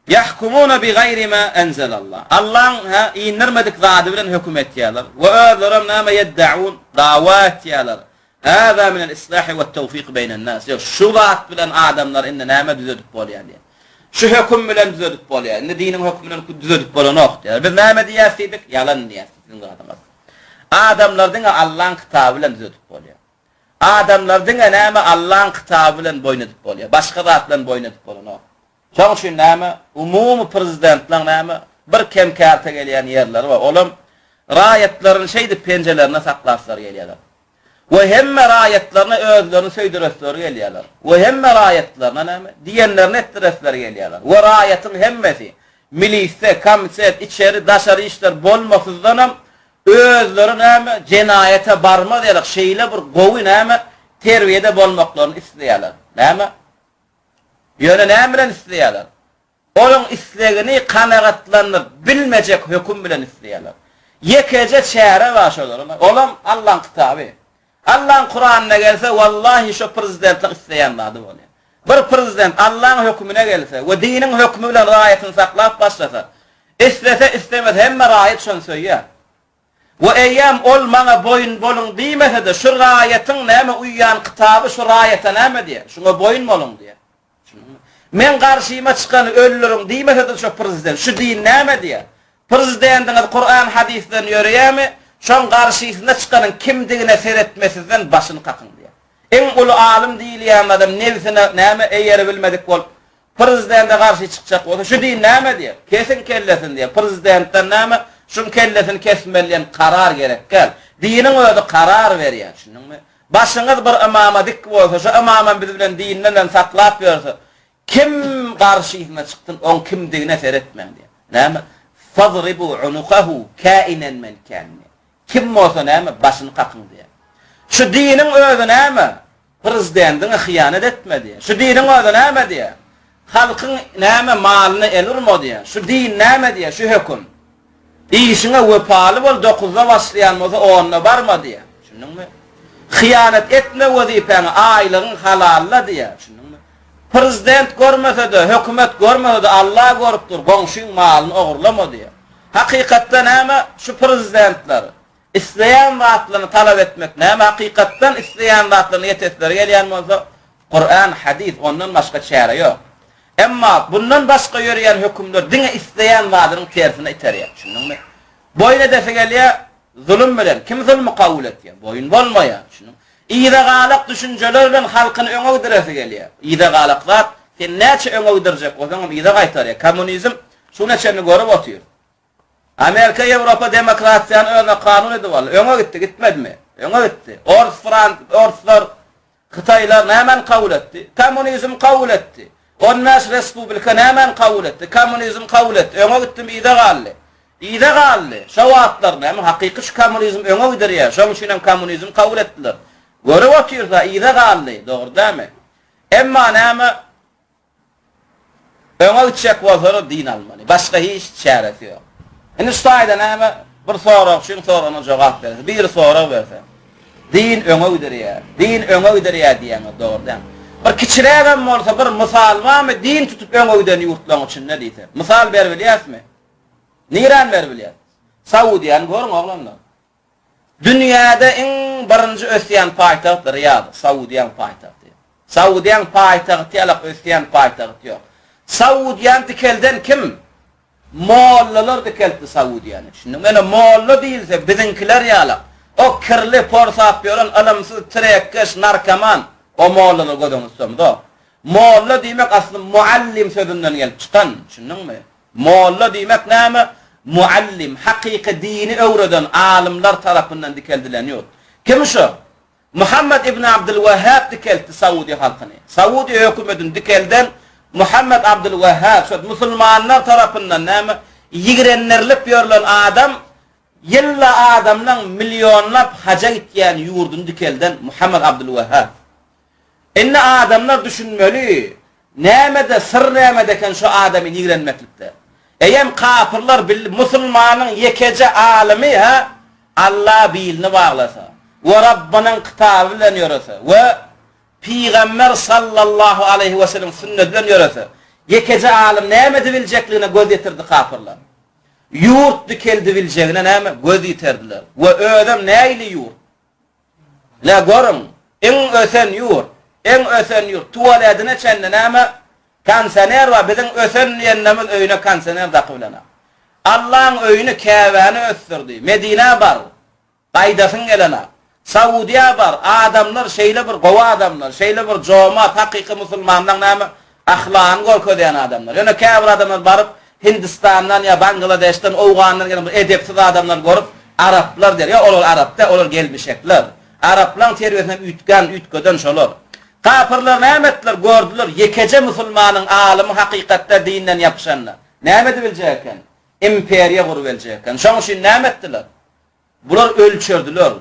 Ýahkumuna bi gaýri ma enzelallah. Allaň, hä, indirmedik zady bilen höküm etýärler. We özlerem näme ýeddeun, dawa etýärler. Hâzâ minel islahi wet-tewfik beýnen-nas. Ýok, şu zat bilen adamlary indi näme düzedip bolýar diýýär. Şu höküm bilen düzedip bolýar. Indi diniň hökümi bilen düzedip bolanok diýýär. Biz näme diýýäs diýdik? Ýalan diýýäs siziň zadyňyz. Adamlary diňe Allaň kitaby bilen düzedip bolýar. Adamlary diňe näme Allaň kitaby bilen boýun edip bolýar. Başga zat bilen boýun edip bolanok. Şoň üçin näme, umumy prezidentleň näme, bir kem kärte gelýän ýerleri bar, olam raýatlaryny şeýdip penjelerinde saklaslary gelýärler. We hemme raýatlaryna özlerini söýdüresleri gelýärler. We hemme raýatlaryna näme, diýenlerini etdiresleri gelýärler. We raýatyň hemmesi, milise, komitet, içeri, daşary işler bolmasyzdanam özleri näme, jenaýata barmaz ýaly şeýle bir gowy näme, terbiýede bolmaklaryny isleýärler. Näme? Ýöne näme bilen isleýärler? Olaň islegini kanagatlandyryp bilmejek höküm bilen isleýärler. Ýekeje çäre bar şolaryň, olam Allaň kitaby. Allaň Kuranyna gelse, wallahi şo prezidentliň isleýän zady bolýar. Bir prezident Allaň hökümine gelse we diniň hökümi bilen raýatyny saklap başlasa, islese islemese hemme raýat şony söýýär. We eýýäm ol maňa boýun boluň diýmese-de, şu raýatyň näme uýýan kitaby şu raýata näme diýýär? Şuňa boýun boluň diýýär. Düşündiňmi? Meň garşyma çykany öldüriň diýmese-de şo prezident, şu din näme diýýär? Prezidendiňiz Kuran hadysdan ýöreýärmi? Şoň garşysyna çykanyň kimdigine seretmesizden başyny kakyň diýýär. Iň uly alym diýilýän adam nebsine näme eýeribilmedik bolup, Prezidente garşy çykjak bolsa, şu din näme diýer? Kesiň kellesini diýer. Prezidentden näme, şuň kellesini kesmeli diýen karar gerek däl. Diniň özi karar berýär, düşündiňmi? Başyňyz bir ymama dik bolsa, şu ymamam biz bilen dininden bilen saklap ýörse, kim garşysyna çyksyn, oň kimdigine seretmäň diýer. Näme? Fadribu unukahu kainen men kan diýer. Kim bolsa näme, başyny kakyň diýer. Şu diniň özi näme? Prezidendiňe hyýanat etme diýýär. Şu diniň özi näme diýýär? Halkyň näme malyna el urma diýýär. Şu din näme diýýär? Şu höküm. Işiňe wepaly bol, dokuzda başlaýan bolsa onda barma diýýär. Düşündiňmi? Hyýanat etme wezipäňe, aýlygyň halalla diýýär. Düşündiňmi? Prezident görmese-de, hökümet görmese-de Allah görüp dur, goňşyň malyny ogurlama diýýär. Hakykatda näme? Şu prezidentler Isleýän zatlaryny talap etmek näme hakykatdan isleýän zatlaryna ýetesleri gelýän bolsa Kuran, hadys ondan başga çäre ýok. Emma bundan başga ýöreýän hökümler diňe isleýän zadynyň tersine iterýär. Düşündiňmi? Boýun edesi gelýär zulum bilen. Kim zulmy kabul etýär? Boýun bolmaýar. Düşündiňmi? Yza galak düşünjeler bilen halkyny öňe gidiresi gelýär. Yza galak zat sen näçe öňe gidirjek bolsaňam yza gaýtarýar. Kommunizm şuna çenli görüp otyr. Amerika Ýewropa demokratiýany özüne kanun edip aldy. Öňe gitdi, gitmedimi? Öňe gitdi. Ors, Frans, orslar, Hytaýlar nämäni kabul etdi? Kommunizm kabul etdi. 15 respublika nämäni kabul etdi? Kommunizm kabul etdi. Öňe gitdimi, yza galdy. Yza galdy. Şo wagtlar näme hakyky şu kommunizm öňe gidirýär. Şoň üçin hem kommunizm kabul etdiler. Görüp otyrsa yza galdy. Dogry dälmi? Emma näme Öňe gitjek bolsalar din almaly. Başga hiç çäresi ýok. Indi şu taýda näme bir sorag üçin soragyna jogap berse, biri sorag berse, din öňe gidirýär, din öňe gidirýär diýýäňiz dogry däl. Bir kiçirägem bolsa bir mysal barmy din tutup öňe giden ýurtlaryň içinde diýse. Mysal beribilýäsmi? Niräni beribilýäs? Saudiýany görüň oglanlar. Dünýäde iň birinji ösýän paýtagt Riýad, Saudiýaň paýtagty. Saudiýaň paýtagty ýalak ösýän paýtagt ýok. Saudiýany dikelden kim? Mollalar dikeltdi Saudiýany. Düşündiňmi? Ýöne molla diýilse biziňkiler ýalak. O kirli, porsap ýören, ylymsyz, tirekkeş, narkoman, o mollalary göz öňünde tutamzok. Molla diýmek asly muallim sözünden gelip çykan, düşündiňmi? Molla diýmek näme? Muallim, hakyky dini öwreden alymlar tarapyndan dikeldilen ýurt. Kim şu? Muhammet ibn Abdylwehhab dikeltdi Saudiýa halkyny. Saudiýa hökümetini dikelden Muhammet Abdylwehhab, şo musulmanlar tarapyndan näme ýigrendirilip ýörlen adam, ýylda adamlaň millionlap haja gitýän ýurduny dikelden Muhammet Abdylwehhab. Indi adamlar düşünmeli, nämede syr nämede eken şu adamyny ýigrenmeklikde. Eýem kapyrlar bildi, musulmanyň ýekeje alymy hä Alla bilini baglasa we Rabbynyň kitaby bilen ýörese we Pygamber sallallahu aleýhi we sellemiň sünneti bilen ýörese, ýekeje alym näme edibiljekligine göz ýetirdi kapyrlar. Ýurt dikeldibiljegine näme göz ýeterdiler we özem nähili ýurt? Ine görüň, iň ösen ýurt, iň ösen ýurt, tualedine çenli näme, kondisioner bar, biziň ösen diýenlerimiz öýüne kondisioner dakybilenok. Allaň öýüni, Käbäni ösdürdi. Medinä bar, gaýdasyň gelenok. Saudiýa bar, adamlar şeýle bir gowy adamlar, şeýle bir jomart, hakyky musulmanlaň näme, ahlagyny görkezýän adamlar. Ýöne käbir adamlar baryp, Hindistandan ýa Bangladeşden, Owgandan gelen bir edepsiz adamlary görüp, araplar diýer. Ýok, olar arap däl, olar gelmişekler. Araplaň terbiýesini hem üýtgän, üýtgeden şolar. Kapyrlar näme etdiler, gördüler, ýekeje musulmanyň alymy hakykatda dinden ýapyşanda, näme edibiljek eken? Imperiýa gurubiljek eken. Şoň üçin näme etdiler? Bular ölçerdiler.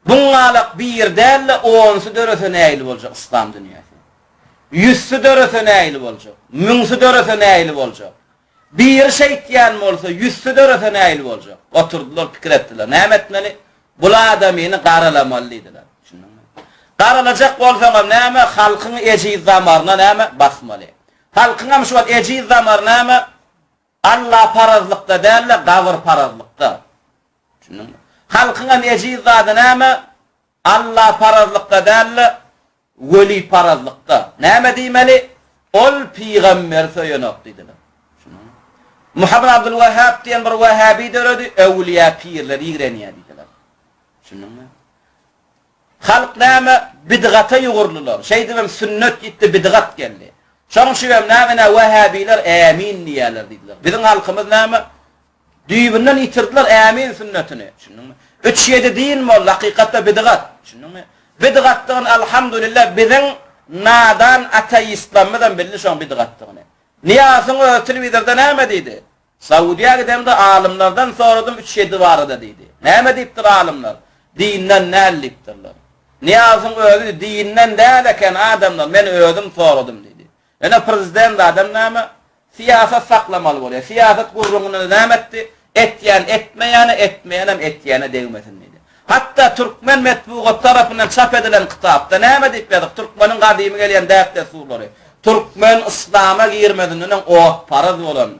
Buňňalak bir däl-de onsy dörese nähili boljak yslam dünýäsi? Ýüzsi dörese nähili boljak? Müňsi dörese nähili boljak? Biri şeýtýän bolsa, ýüzsi dörese nähili boljak? Oturdylar, pikir etdiler. Näme etmeli? Bul adamyny garalamaly diýdiler. Düşündiňmi? Garalajak bolsaňam näme? Halkyň ejiz damaryna näme? Basmaly. Halkyňam şu wagt ejiz damary näme? Allaparazlykda däl-de, gabyrparazlykda. Düşündiňmi? Halkyňam ejiz zady näme? Allaparazlykda däl-de, weliparazlykda. Näme diýmeli? Ol pygamberi söýenok diýdiler. Düşündiňmi? Muhammet Abdulwahhab diýen bir wahhabi döredi, öwülýä pirleri ýigrenýär diýdiler. Düşündiňmi? Halk näme bidgata ýugurlylar. Şeýdibem sünnet ýitdi bidgat geldi. Şoň üçinem näme ine wähäbiler ämin diýýärler diýdiler. Biziň halkymyz näme düýbünden ýitirdiler ämin sünnetini. Düşündiňmi? Üç ýedi din boldy hakykatda bidgat. Düşündiňmi? Bidgatdygyny alhamdulillah biziň nadan ateistlerimiz bildi şoň bidgatdygyny. Nyýazyň özi telewizorda näme diýdi? Saudiýa gidemde alymlardan soradym üç ýedi barada diýdi. Näme diýipdir alymlar? Dinden däl diýipdirler. Nyýazowyň özi dinden däl eken adamlar men özüm soradym diýdi. Ýöne prezident adam näme? Syýasat saklamaly bolýar. Syýasat gürrüňini näme etdi? Etýän etmeýäne, etmeýänem etýäne degmesin diýdi. Hatda türkmen metbugaty tarapyndan çap edilen kitapda näme diýip ýazyk? Türkmeniň gadymy gelýän däp-dessurlary. Türkmen yslama girmezinden öň otparaz bolan,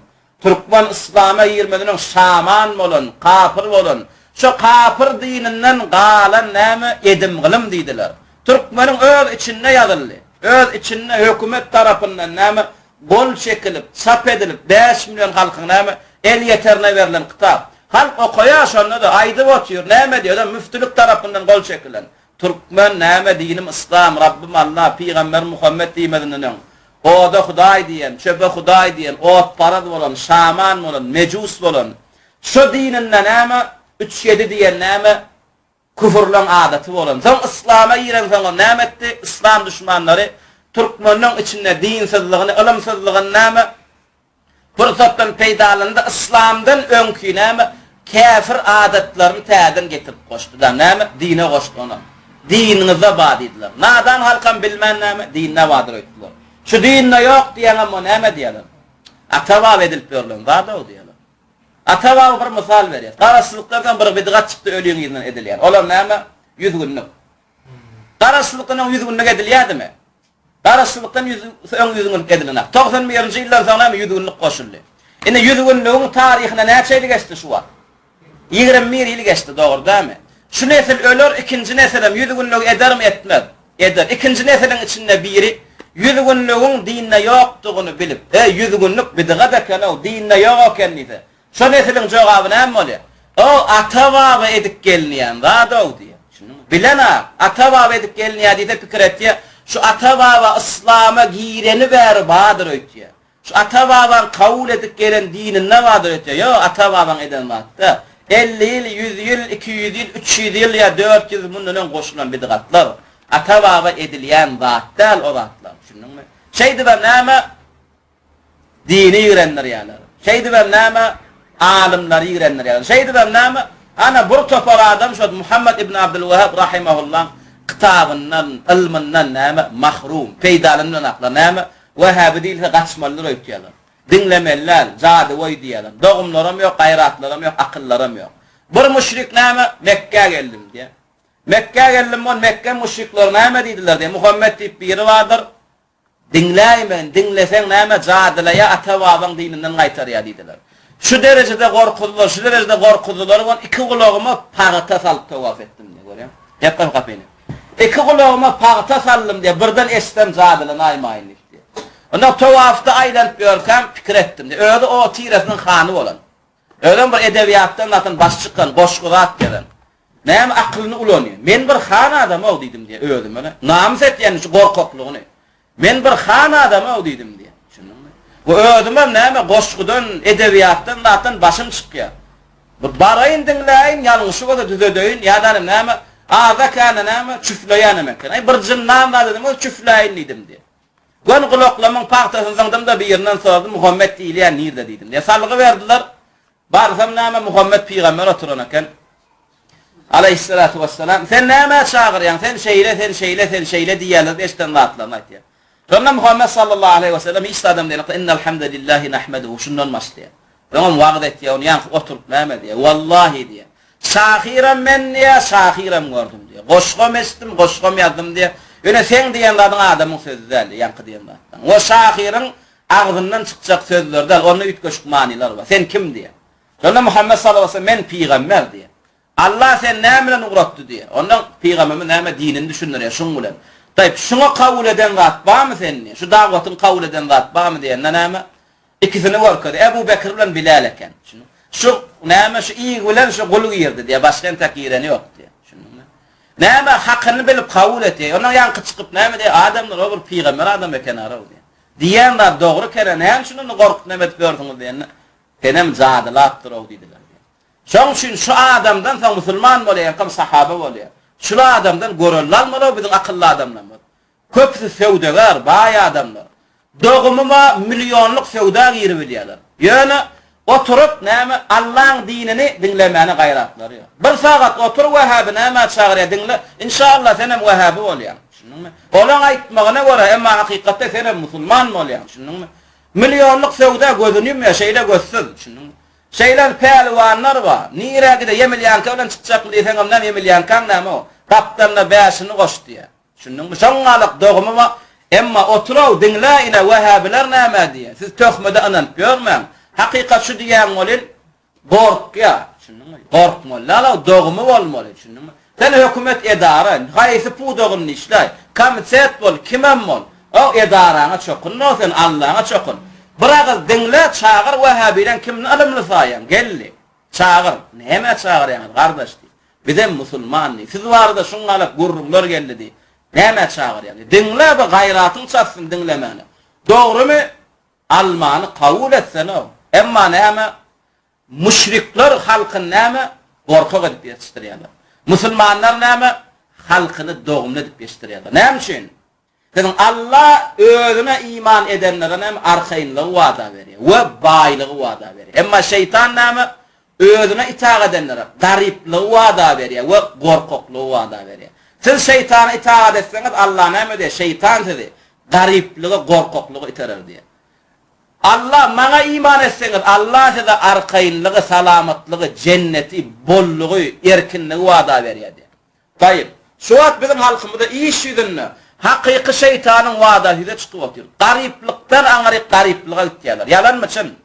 türkmen yslama girmezden öň şaman bolan, kapyr bolan, şo kapyr dininden galan näme edim-gylym diýdiler. Türkmeniň öz içinde ýazyldy. Öz içinde hökümet tarapyndan näme gol çekilip, çap edilip, 5 million halkyň näme elýeterine berlen kitap. Halk okaýar şonda-da, aýdyp otyr, näme diýýär, özem müftülik tarapyndan gol çekilen. Türkmen näme dinim yslam, Rabbym Allah, pygamberim Muhammet diýmezinden öň, oda hudaý diýen, çöpe hudaý diýen, otparaz bolan, şaman bolan, mejus bolan, şo dininde näme, üç ýedi diýen näme, küfürleň adaty bolan. Soň yslama girensoňam näme etdi? Yslam duşmanlary türkmenleň içinde dinsyzlygyny, ylymsyzlygyny näme, Pursatdan peýdalandy, yslamdan öňki näme, käfir adatlaryny täzeden getirip goşdy-da, näme, dine goşdy onam. Diniňizde bar diýdiler. Nadan halkam bilmän näme, dinde bardyr öýtdüler. Şu dinde ýok diýeňem o näme diýerler. Ata-baba edilip ýörlen zat-ow diýerler. Ata-baba bir mysal berýär. Garaşsyzlykdan soň bir bidgat çykdy öliň yzyndan edilýän. Olam näme? Ýüz günlük. Garaşsyzlykdan öň ýüz günlük edilýärdimi? Garaşsyzlykdan ýüz öň ýüz günlük edilenok. 91-nji ýyldan soň näme ýüz günlük goşuldy. Indi ýüz günlügiň taryhyna näçe ýyl geçdi şu wagt? 21 ýyl geçdi, dogry dälmi? Şu nesil öler, ikinji nesilem ýüz günlügi edermi, etmez? Eder. Ikinji nesiliň içinde biri ýüz günlügiň dinde ýokdugyny bilip, e, ýüz günlük bidgat eken-ow, dinde ýok eken diýse, şo nesiliň jogaby näme bolýar? O ata-baba edip gelinýän zad-ow diýýär. Düşündiňmi? Bilen-ä, ata-baba edip gelinýär diýse pikir etýär, şu ata-baba yslama gireni bäri bardyr öýtýär. Şu ata-babaň kabul edip gelen dininde bardyr öýtýär. Ýok, ata-babaň eden zat däl. 50 ýyl, 100 ýyl, 200 ýyl, 300 ýyl ýa 400 ýyl mundan öň goşulan bidgatlar. Ata-baba edilýän zat däl o zatlar. Düşündiňmi? Şeýdibem näme? Dini ýigrendirýärler. Şeýdibem näme? Alymlary ýigrendirýärler. Şeýdibem näme? Ana bir topar adam şo Muhammet ibn Abdülwehhab rahimahullaň kitabyndan, ylmyndan näme? Mahrum, peýdalanmanaklar näme? Wehhabi diýilse gaçmalydyr öýtýärler. Diňlemeli däl, jadygöý diýýärler. Dogumlaram ýok, gaýratlaram ýok, akyllaram ýok. Bir müşrik näme? Mekgä geldim diýýär. Mekgä geldim, ol Mekge müşrikleri näme diýdiler diýýär. Muhammet diýip biri bardyr. Diňläýmegin, diňleseň näme jadylaýa ata-babaň dininden gaýtarýa diýdiler. Şu derejede gorkuzdylar, şu derejede gorkuzdylar welin iki gulagyma pagta salyp towaf etdim diýýär, görýäňmi? Ýap goý gapyny. Iki gulagyma pagta saldym diýýär, birden eşitsem jadylanaýmaýyn diýip diýýär. Onda towafda aýlanyp ýörkäm pikir etdim diýýär. Özi o tiresiniň hany bolan. Özem bir edebiýatdan zaten başy çykan, goşgy zat ýazan. Näme akylyny ulanýar. Men bir han adam-ow diýdim diýýär özüme. Namys etýän şu gorkaklygyny. Men bir han adam-ow diýdim diýýär. Düşündiňmi? We özümem näme goşgudan, edebiýatdan zatdan başym çykýar. Bir baraýyn diňläýin, ýalňyşy bolsa düzedeýin, ýa-da näme azda-kände näme çüfleýänem eken. Aý bir jyndan zat edem, çüfläýin diýdim diýýär. Göni gulaklamyň pagtasyny zyňdym-da birinden soradym, Muhammet diýilýän nirde diýdim. Diýe salgy berdiler. Barsam näme Muhammet pygamber oturan eken. Aleýhissalatu wessalam, sen nämä çagyrýaň? Sen şeýle, sen şeýle, sen şeýle diýýärler diýip eşiden zatlaryny aýtýar. Şonda Muhammet sallallahu aleýhi wesellem hiç zadam diýenokda innel hamdelillahi nahmeduhu şundan başlaýar. Öňem wagyz etýär, ony ýaňky oturyp näme diýýär? Wallahi diýýär. Şahyram men diýýär, şahyram gördüm diýýär. Goşgam eşitdim, goşgam ýazdym diýýär. Ýöne seň diýen zadyň adamyň sözi däl diýýär, ýaňky diýen zatlaryň. We şahyryň agzyndan çykjak sözler däl, onda üýtgeşik manylar bar. Sen kim diýýär. Şonda Muhammet sallallahu aleyhi ve sellem men pygamber diýýär. Allah seni näme bilen ugratdy diýýär. Onda pygamberimiz näme dinini düşündirýär şuň bilen. Taýyp, şuňa kabul eden zat barmy sen diýýär. Şu dagwatyňy kabul eden zat barmy diýende näme? Ikisini görkezdi. Ebu Bekir bilen Bilal eken. Şu näme şu ig bilen şu gul girdi diýýär. Başga entek gireni ýok diýýär. Düşündiňmi? Näme hakyny bilip kabul etýär. Ondan ýaňky çykyp näme diýýär? Adamlar o bir pygamber adam eken araw diýýär. Diýen zat dogry ekena näme üçin ony gorkup näme edip ýörsüňiz diýende, senem jadylapdyr-ow diýdiler diýýär. Şoň üçin şu adamdan soň musulman bolýankam sahaba bolýar. Şul adamdan görelde almaly-ow biziň akylly adamlarymyz. Köpüsi söwdagär, baý adamlar. Dogumyma millionlyk söwda giribilýärler. Ýöne oturyp näme Allaň dinini diňlemäne gaýratlary ýok. Bir sagat otur Wehhaby nämä çagyrýar diňle, inşallah senem Wehhaby bolýaň. Düşündiňmi? Olaň aýtmagyna görä, emma hakykatda senem musulman bolýaň. Düşündiňmi? Millionlyk söwda gözüni ýumýar, şeýle gözsüz. Düşündiňmi? Şeýle pälwanlar bar. Nirä gide Ýemilýanka bilen çykjakmy diýseňem näme Ýemilýankaň näme o? Gapdalynda bäşini goş diýýär. Düşündiňmi? Şoňňalak dogumy bar. Emma otur-ow, diňle, ine, wehhabiler näme diýýär. Siz töhmede ynanyp ýörmäň. Hakykat şu diýýän welin, gorkýar. Düşündiňmi? Gorkmaly däl-ow, dogumy bolmaly. Düşündiňmi? Sen hökümet edara, haýsy pudagynda işläý, komitet bol, kimem bol, o edaraňa çokunma sen, Allaňa çokun. Bir agyz diňle, çagyr wehhabileň kimini ylymly saýýaň, geldi. Çagyr. Nämä çagyrýaňyz, gardaş diý. Bizem musulman diý. Siz barada şuňňalak gürrüňler geldi diý. Nämä çagyrýaň diý. Diňle bir gaýratyň çatsyn diňlemäne. Dogrymy? Almany kabul etsene-ow. Emma näme? Müşrikler halkyny näme? Gorkak edip ýetişdirýärler. Musulmanlar näme? Halkyny dogumly edip ýetişdirýärler. Näme üçin? Siziň Alla özüne iman edenlere näme arkaýynlygy wada berýär we baýlygy wada berýär. Emma şeýtan näme özüne itagat edenlere garyplygy wada berýär we gorkaklygy wada berýär. Siz şeýtana itagat etseňiz Alla näme diýýär? Şeýtan sizi garyplyga, gorkaklyga iterer diýýär. Alla maňa iman etseňiz Alla size arkaýynlygy, salamatlygy, jenneti, bollugy, erkinligi wada berýär diýýär. Taýyp. Şu wagt biziň halkymyzda iş ýüzünde hakyky şeýtanyň wadasy ýüze çykyp otyr. Garyplykdan aňryk garyplyga gitýärler. Ýalanmy çyn?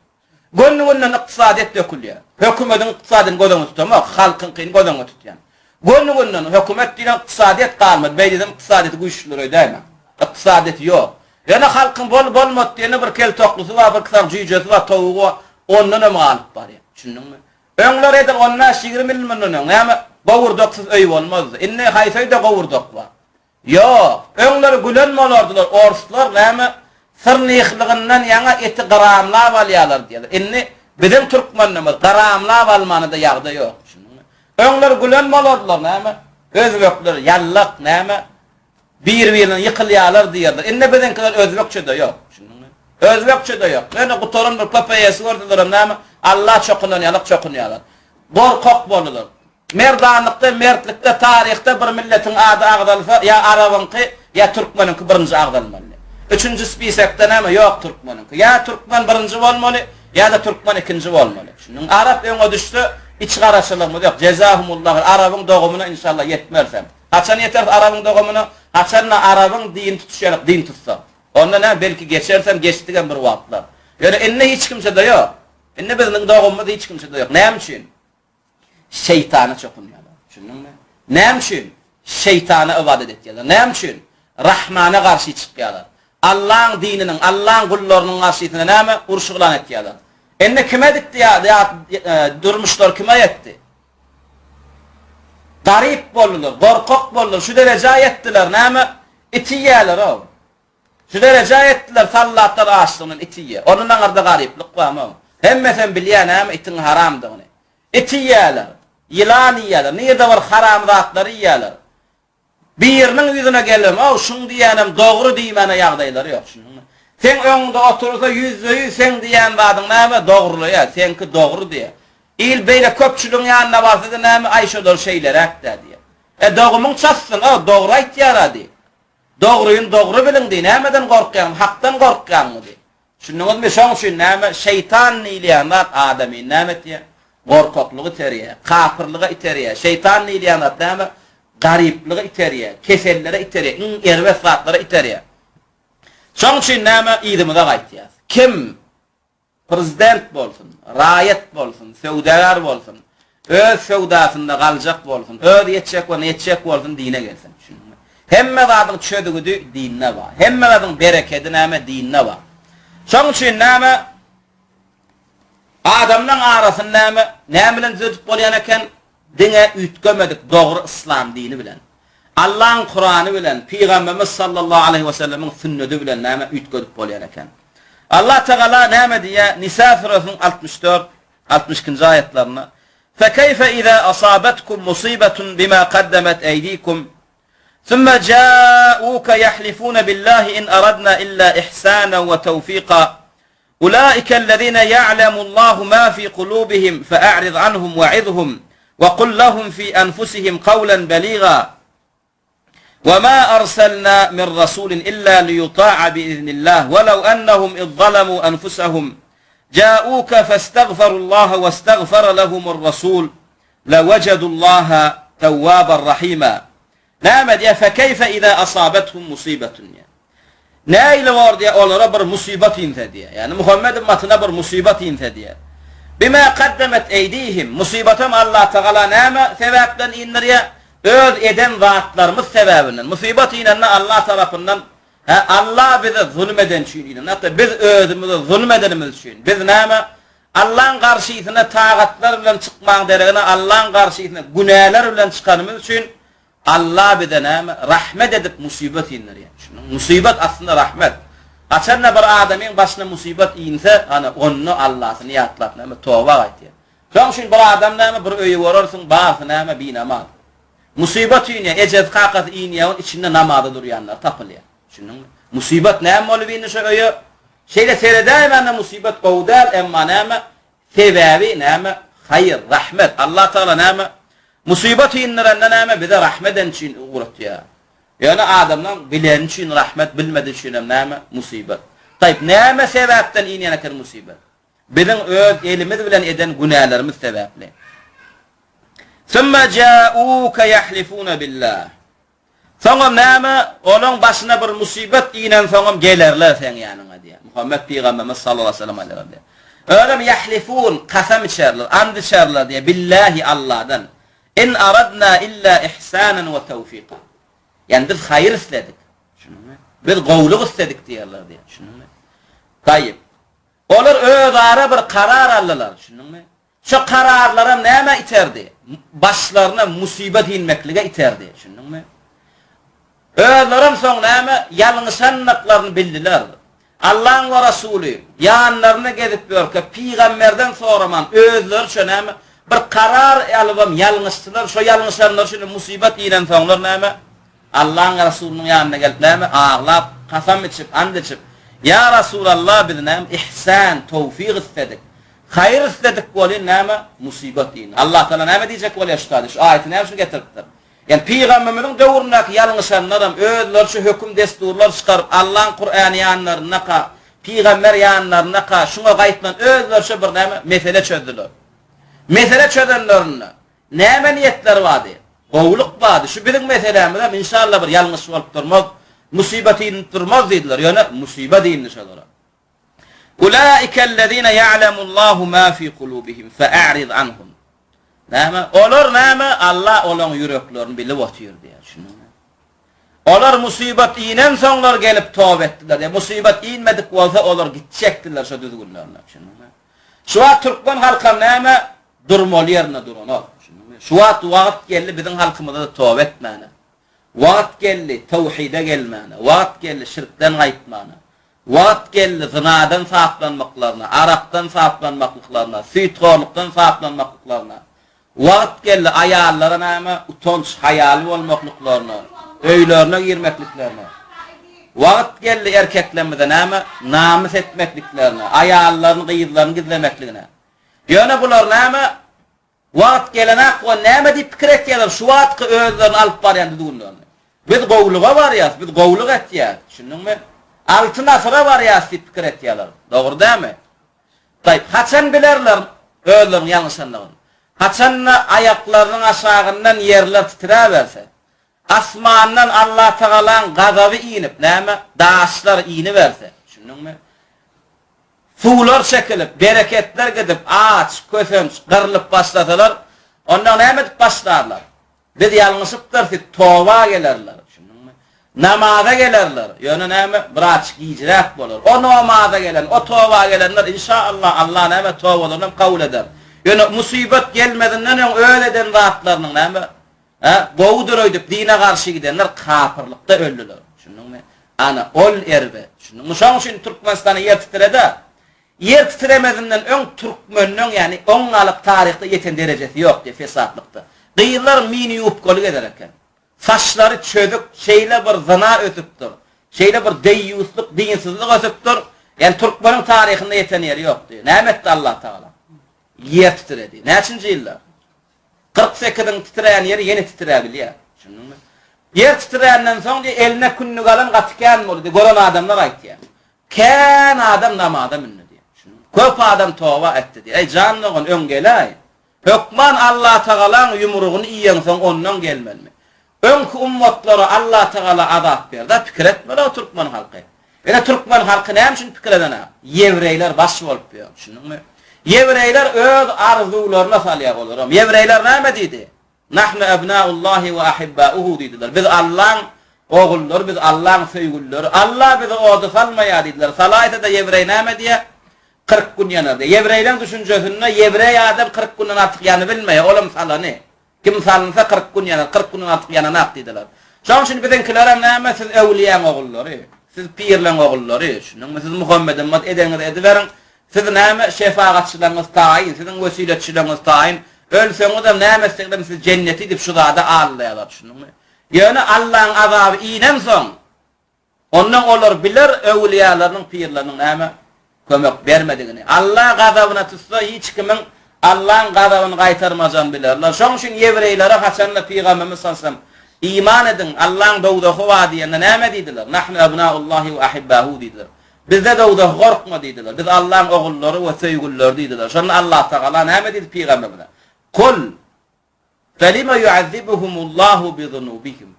Göni-günden ykdysadyýet dökülýär. Hökümediň ykdysadyny göz öňünde tutamok, halkyňkyny göz öňünde tutýan. Göni-günden hökümet diýlen ykdysadyýet galmady. Beý diýsem ykdysadyýeti güýçlüler öýdäýmäň. Ykdysadyýeti ýok. Ýöne halkyň bol bolmady diýende bir kel toklusy bar, bir sag jüýjesi bar, towugy bar, ondanam galyp barýar. Düşündiňmi? Öňler edil on bäş-ýigrimi ýyl mundan öň, näme, gowurdaksyz öý bolmazdy. Indi haýsy öýde gowurdak bar? Ýok. Öňler gülen bolardylar, orslar näme, syrnyhlygyndan ýaňa eti gramlap alýarlar diýerler. Indi biziň türkmenlerimiz gramlap almana-da ýagdaý ýok. Düşündiňmi? Öňler gülen bolardylar, näme, özbekler ýallak, näme, Bir-birinden ýykylýarlar diýerler. Indi biziňkiler özbekçe-de ýok. Düşündiňmi? Özbekçe-de ýok. Ýöne gutaran bir PPS gördülerem näme? Alla çokunan ýalak çokunýarlar. Gorkak boldular. Merdanlykda, mertlikde, taryhda bir milletiň ady agzalsa, ýa arabyňky, ýa türkmeniňki birinji agzalmaly. Üçünji spisekde näme? Ýok türkmeniňki. Ýa türkmen birinji bolmaly, ýa-da türkmen ikinji bolmaly. Düşündiňmi? Arap öňe düşse, içgaraçylygymyz ýok. Jezahumullah. Arabyň dogumyna inşallah ýetmerisem. Haçan ýeteris arabyň dogumyna? Haçanda arabyň dini tutuş ýalyk din tutsak. Onda näme belki geçerisem geçdigem bir wagtlar. Ýöne indi hiç kimsede ýok. Indi bizniň dogumymyz hiç kimsede ýok. Näme üçin? Şeýtana çokunýarlar. Düşündiňmi? Näme üçin? Şeýtana ybadat etýärler. Näme üçin? Rahmana garşy çykýarlar. Allaň dininiň, Allaň gullarynyň garşysyna näme? Uruş yglan etýärler. Indi kime dikdi ýa durmuşlar kime ýetdi? Garyp boldular, gorkak boldular, şu derejä ýetdiler, näme, it iýýärler-ow. Şu derejä ýetdiler, sallatlar açlygyndan it iýýär. Ondan aňyrda garyplyk barmy-ow? Hemmesem bilýär näme itiň haramdygyny. It iýýärler, ýylan iýýärler, nirde bir haram zatlary iýýärler. Biriniň ýüzüne gelem-ow, şuň diýýänem dogry diýmäne ýagdaýlary ýok, düşündiňmi? Seň öňüňde otursa ýüzde-ýüz seň diýýän zadyň näme, dogrulaýar, seňki dogry diýýär. Il beýle köpçüligiň ýanyna barsa-da näme, aý şolar şeýleräk-dä diýýär. E dogumyň çatsyn-ow, dogry aýtýar-a diý. Dogryny dogry biliň diý, nämeden gorkýaň, hakdan gorkýaňmy diý. Düşündiňizmi? Şoň üçin näme, şeýtan diýilýän zat adamyny näme etýär? Gorkaklyga iterýär, kapyrlyga iterýär. Şeýtan diýilýän zat näme? Garyplyga iterýär, kesellere iterýär, iň erbet zatlara iterýär. Şoň üçin näme, yzymyza gaýtýas. Kim prezident bolsun, raýat bolsun, söwdagär bolsun, Öz söwdasynda galjak bolsun, öz ýetjek ýerine ýetjek bolsun dine gelsin. Düşündiňmi? Hemme zadyň çözgüdi dinde bar. Hemme zadyň berekedi näme dinde bar. Şoň üçin näme adamlaň arasyny näme näme bilen düzedip bolýan eken? Diňe üýtgemedik dogry yslam dini bilen. Allaň Kurany bilen, Pygamberimiz sallallahu aleýhi we sellemiň sünnedi bilen näme üýtgedip bolýan eken. Allah Tagala näme diýýär? Nisa süresiniň 64 62-nji aýatlarynda, Fekeýfe izâ asâbetkum musybetun bimâ kaddemet eýdîkum, sümme jâûke ýahlifûne billâhi in aradnâ illâ ihsânen we tewfîkâ, ulâikellezîne ýa'lemullâhu mâ fî kulûbihim fe'a'rid anhum we'izhum we kul lehum fî enfusihim kawlen belîgâ. وما أرسلنا من رسول إلا ليطاع بإذن الله ولو أنهم إذ ظلموا أنفسهم جاءوك فاستغفروا الله واستغفر لهم الرسول لوجدوا الله توابا رحيما Näme diýýär? Fekeyfe iza asabethum musibatun diýýär. Nähili bor diýýär, olara bir musybat inse diýýär. Ýagny Muhammed ymmatyna bir musybat inse diýýär. Bima kaddemet eýdihim, musybatam Allah Tagala näme sebäpden indirýär? Öz eden zatlarymyz sebäbinden. Musybat inende Allah tarapyndan, hä, Allah bize zulum eden üçin inen. Hatda biz özümize zulum edenimiz üçin. Biz näme? Allaň garşysyna tagatlar bilen çykmaň deregine Allaň garşysyna günäler bilen çykanymyz üçin Allah bize näme? Rahmet edip musybat indirýär. Düşündiňmi? Musybat aslynda rahmet. Haçanda bir adamyň başyna musybat inse, ana onda Allasyny ýatlap näme? Toba gaýtýar. Şoň üçin bir adam näme bir öýi görersiň barsy näme binamaz. Musybat inýär, ejesi kakasy inýär, onuň içinde namaza durýanlar tapylýar. Düşündiňmi? Musybat näme bolup indi şo öýe? Şeýle seredäýmände musybat gowy däl, emma näme? Sebäbi näme? Haýyr, rahmet. Allah Tagala näme? Musybat indirende näme? Bize rahmet eden üçin ugratýar. Ýöne adamlaň bileni üçin rahmet, bilmedi üçin hem näme? Musybat. Taýyp, näme sebäpden inýän eken musybat? Biziň öz elimiz bilen eden günälerimiz sebäpli. Summa ja'uka yahlifuna billah. Soňam näme, olaň başyna bir musybat inensoňam gelerler seň ýanyňa diýýär. Muhammet pygamberimiz sallallahu aleýhi we sellem aýdýarlar diýýär. Özem yahlifun, kasam içerler, and içerler diýýär, billahi Allahdan. In aradna illa ihsanan we tawfika. Ýani biz haýyr isledik. Düşündiňmi? Biz gowulyk isledik diýerler diýýär. Düşündiňmi? Taýyp. Olar özara bir karar aldylar, düşündiňmi? Şo kararlaram nämä iterdi? Başlaryna musybat inmeklige iterdi. Düşündiňmi? Özlerem soň näme, ýalňyşandyklaryny bildiler. Allaň we Resuly, ýanlarynda gezip ýörkä, pygamberden soraman, özleriçe näme, bir karar alybam ýalňyşdylar, şo ýalňyşanlary üçin musybat inensoňlar näme, Allaň Resulynyň ýanyna gelip näme, aglap, kasam içip, and içip, Ýa Resulallah, biz näme, ihsan, towfyk isledik, haýyr isledik welin näme, musybat indi. Allatagala näme diýjek bolýar şu taýda, şu aýaty näme üçin getiripdir? Ýani pygamberimiziň döwründäki ýalňyşanlaram özleriçe höküm desturlar çykaryp Allaň Kurany ýanlaryndaka, pygamber ýanlaryndaka şuňa gaýtman özleriçe bir näme mesele çözdüler. Mesele çözenlerinde näme niýetleri bardy? Gowulyk bardy. Şu biziň meselämizem inşallah bir ýalňyş bolup durmaz, musybat inip durmaz diýdiler. Ýöne musybat indi şolara. Ulaikellezine ya'lemullahu ma fi kulubihim fe'a'rid anhum. Näme? Olar näme? Allah olaň ýüreklerini bilip otyr diýýär. Düşündiňmi? Olar musybat inensoňlar gelip toba etdiler. Ýa musybat inmedik bolsa olar gitjekdiler şo düzgünlerine. Düşündiňmi? Şu wagt türkmen halkam näme? Durmaly ýerinde duranok. Düşündiňmi? Şu wagt wagt geldi biziň halkymyza-da toba etmäne. Wagt geldi towhide gelmäne. Wagt geldi şirkden gaýtmana. Wagt geldi zynadan saplanmaklaryna, arakdan saplanmaklyklaryna, süýthorlukdan saplanmaklyklaryna. Wagt geldi aýallara näme, utanç, haýaly bolmaklyklaryna, öýlerine girmekliklerine. Wagt geldi erkeklerimize näme, namys etmekliklerine, aýallaryny, gyzlaryny gizlemekligine. Ýöne bular näme, Wagt gelenak we näme diýip pikir etýärler şu wagtky özlerini alyp barýan düzgünlerini. Biz gowulyga barýas, biz gowulyk etýäs, düşündiňmi? Altyn asyra barýas diýip pikir etýärler. Dogry dälmi? Taýyp, haçan bilerler özleriniň ýalňyşandygyny? Haçanda aýaklarynyň aşagyndan ýerler titräberse, Asmandan Allatagalaň gazaby inip, näme, daşlar iniberse, düşündiňmi? Suwlar çekilip, bereketler gidip, aç, kösenç, gyrlyp başlasalar, onda näme edip başlarlar? Biz ýalňyşypdyrys diýip, toba gelerler, düşündiňmi? Namaza gelerler, ýöne näme, biraz gijräk bolar. O namaza gelen, o toba gelenler, inşa-Allah, Allah näme, tobalaryny hem kabul eder. Ýöne musybat gelmezinden öň öz eden zatlarynyň näme, Hä, gowudyr öýdüp dine garşy gidenler kapyrlykda öldüler. Düşündiňmi? Ana, ol erbet. Düşündiňmi? Şoň üçin Türkmenistanda ýer titredi. Ýer titremezinden öň türkmeniň, ýagny oňňalyk taryhda ýeten derejesi ýok diýip fesatlykda. Gyzlar mini ýubkaly gezer eken. Saçlary çözük, şeýle bir zyna ösüpdir. Şeýle bir deýýuslyk, dinsizlik ösüpdir. Ýagny türkmeniň taryhynda ýeten ýeri ýok diýip. Näme etdi Allatagala? Ýer titredi. Näçinji ýylda? 48-iň titrän ýeri ýene titräbilýär. Düşündiňmi? Ýer titränden soň diýip eline kündük alan gaty kän boldy diýip gören adamlar aýtýar. Kän adam namaza mündi diýip. Düşündiňmi? Köp adam toba etdi diýip. Eý jan dogan öň geläý. Hökman Allatagalaň ýumrugyny iýeňsoň ondan gelmelimi? Öňki ummatlara Allatagala azap berdi. Pikir etmeli türkmen halky. Ine türkmen halky näme üçin pikir edenak? Ýewreýler baş bolup ýör, düşündiňmi? Ýewreýler öz arzuwlaryna salýar olaram. Ýewreýler näme diýdi? Nahnu ebnaullahi we ahibbauhu diýdiler. Biz Allaň ogullary, biz Allaň söýgülileri. Alla bizi oda salmaýar diýdiler. Salaýsa-da ýewreý näme diýýär? 40 gün ýanar diýýär. Ýewreýleň düşünjesinde ýewreý adam 40 günden artyk ýanybilmeýär, olam salany. Kim salynsa 40 gün ýanar, 40 günden artyk ýananak diýdiler. Şonuň üçin biziňkilerem näme, siz öwlüýäň ogullary, siz pirleň ogullary, düşündiňmi, siz Muhammede ymmat edeňizi ediberiň, siz näme, şefagatçylaryňyz taýyn, siziň wesiletçileriňiz taýyn, ölseňizem, näme etseňizem siz jenneti diýip şu zada aldaýarlar, düşündiňmi. Ýöne Allaň azaby inensoň, Ondan olar biler öwülýalarnyň pirleriniň näme kömek bermedigini. Alla gazabyna tutsa hiç kimiň Allaň gazabyny gaýtarmajany bilerler. Şoň üçin ýewreýlere haçanda Pygamberimiz sallallahu Iman ediň, Allaň dowzahy bar diýende näme diýdiler? Nahnu ebnaullahi we ahibbahu diýdiler. Bizde dowzahy gorkma diýdiler. Biz Allaň ogullary we söýgülileri diýdiler. Şonda Allatagala näme diýdi Pygamberimize? Kul Felime yu'azzibuhumullahu bizunubihim.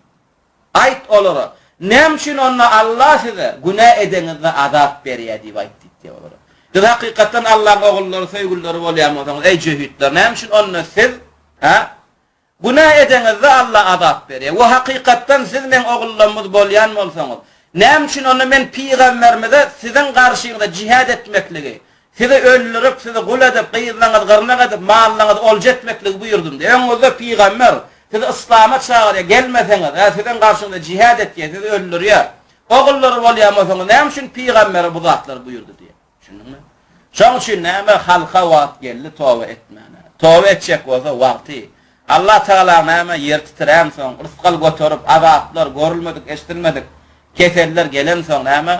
Aýt olara, Näme üçin onda Allah size günä edeňizde azap berýär diýip aýt diýdi olara. Siz hakykatdan Allaň ogullary, söýgülileri bolýan bolsaňyz, eý jöhitler, näme üçin onda siz, hä? Günä edeňizde Allah azap berýär. We hakykatdan siz meň ogullarymyz bolýan bolsaňyz, näme üçin onda men pygamberimize siziň garşyňyza jihad etmekligi, Sizi öldürip, sizi gul edip, gyzlaryňyzy gyrnak edip, mallaryňyzy olja etmekligi buýurdym diýýär. Öňüňizde pygamber sizi yslama çagyrýar, gelmeseňiz, hä, siziň garşyňyzda jihad etýär, sizi öldürýär. Ogullary bolýan bolsaňyz, näme üçin pygambere bu zatlary buýurdy diýýär. Düşündiňmi? Şoň üçin näme halka wagt geldi toba etmäne. Toba etjek bolsa wagty. Allah Tagala näme ýer titränsoň, rysgal göterip, azaplar, görülmedik, eşidilmedik keseller gelensoň näme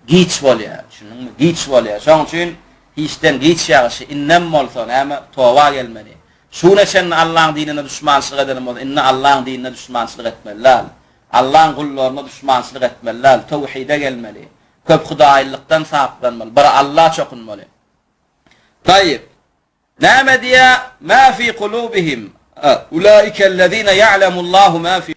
giç bolýar. Düşündiňmi? Giç bolýar. Şoň üçin hiçden giç ýagşy, indem bolsa näme toba gelmeli. Şu güne çenli Allaň dinine duşmançylyk edenim bolsa, indi Allaň dinine duşmançylyk etmeli däl. Allaň gullaryna duşmançylyk etmeli däl. Töwhide gelmeli. Köphudaýlykdan saplanmaly, bir Alla çokunmaly. Taýyp. Näme diýýär? Ma fi kulubihim. Ulaikellezine ya'lemullahu ma fi.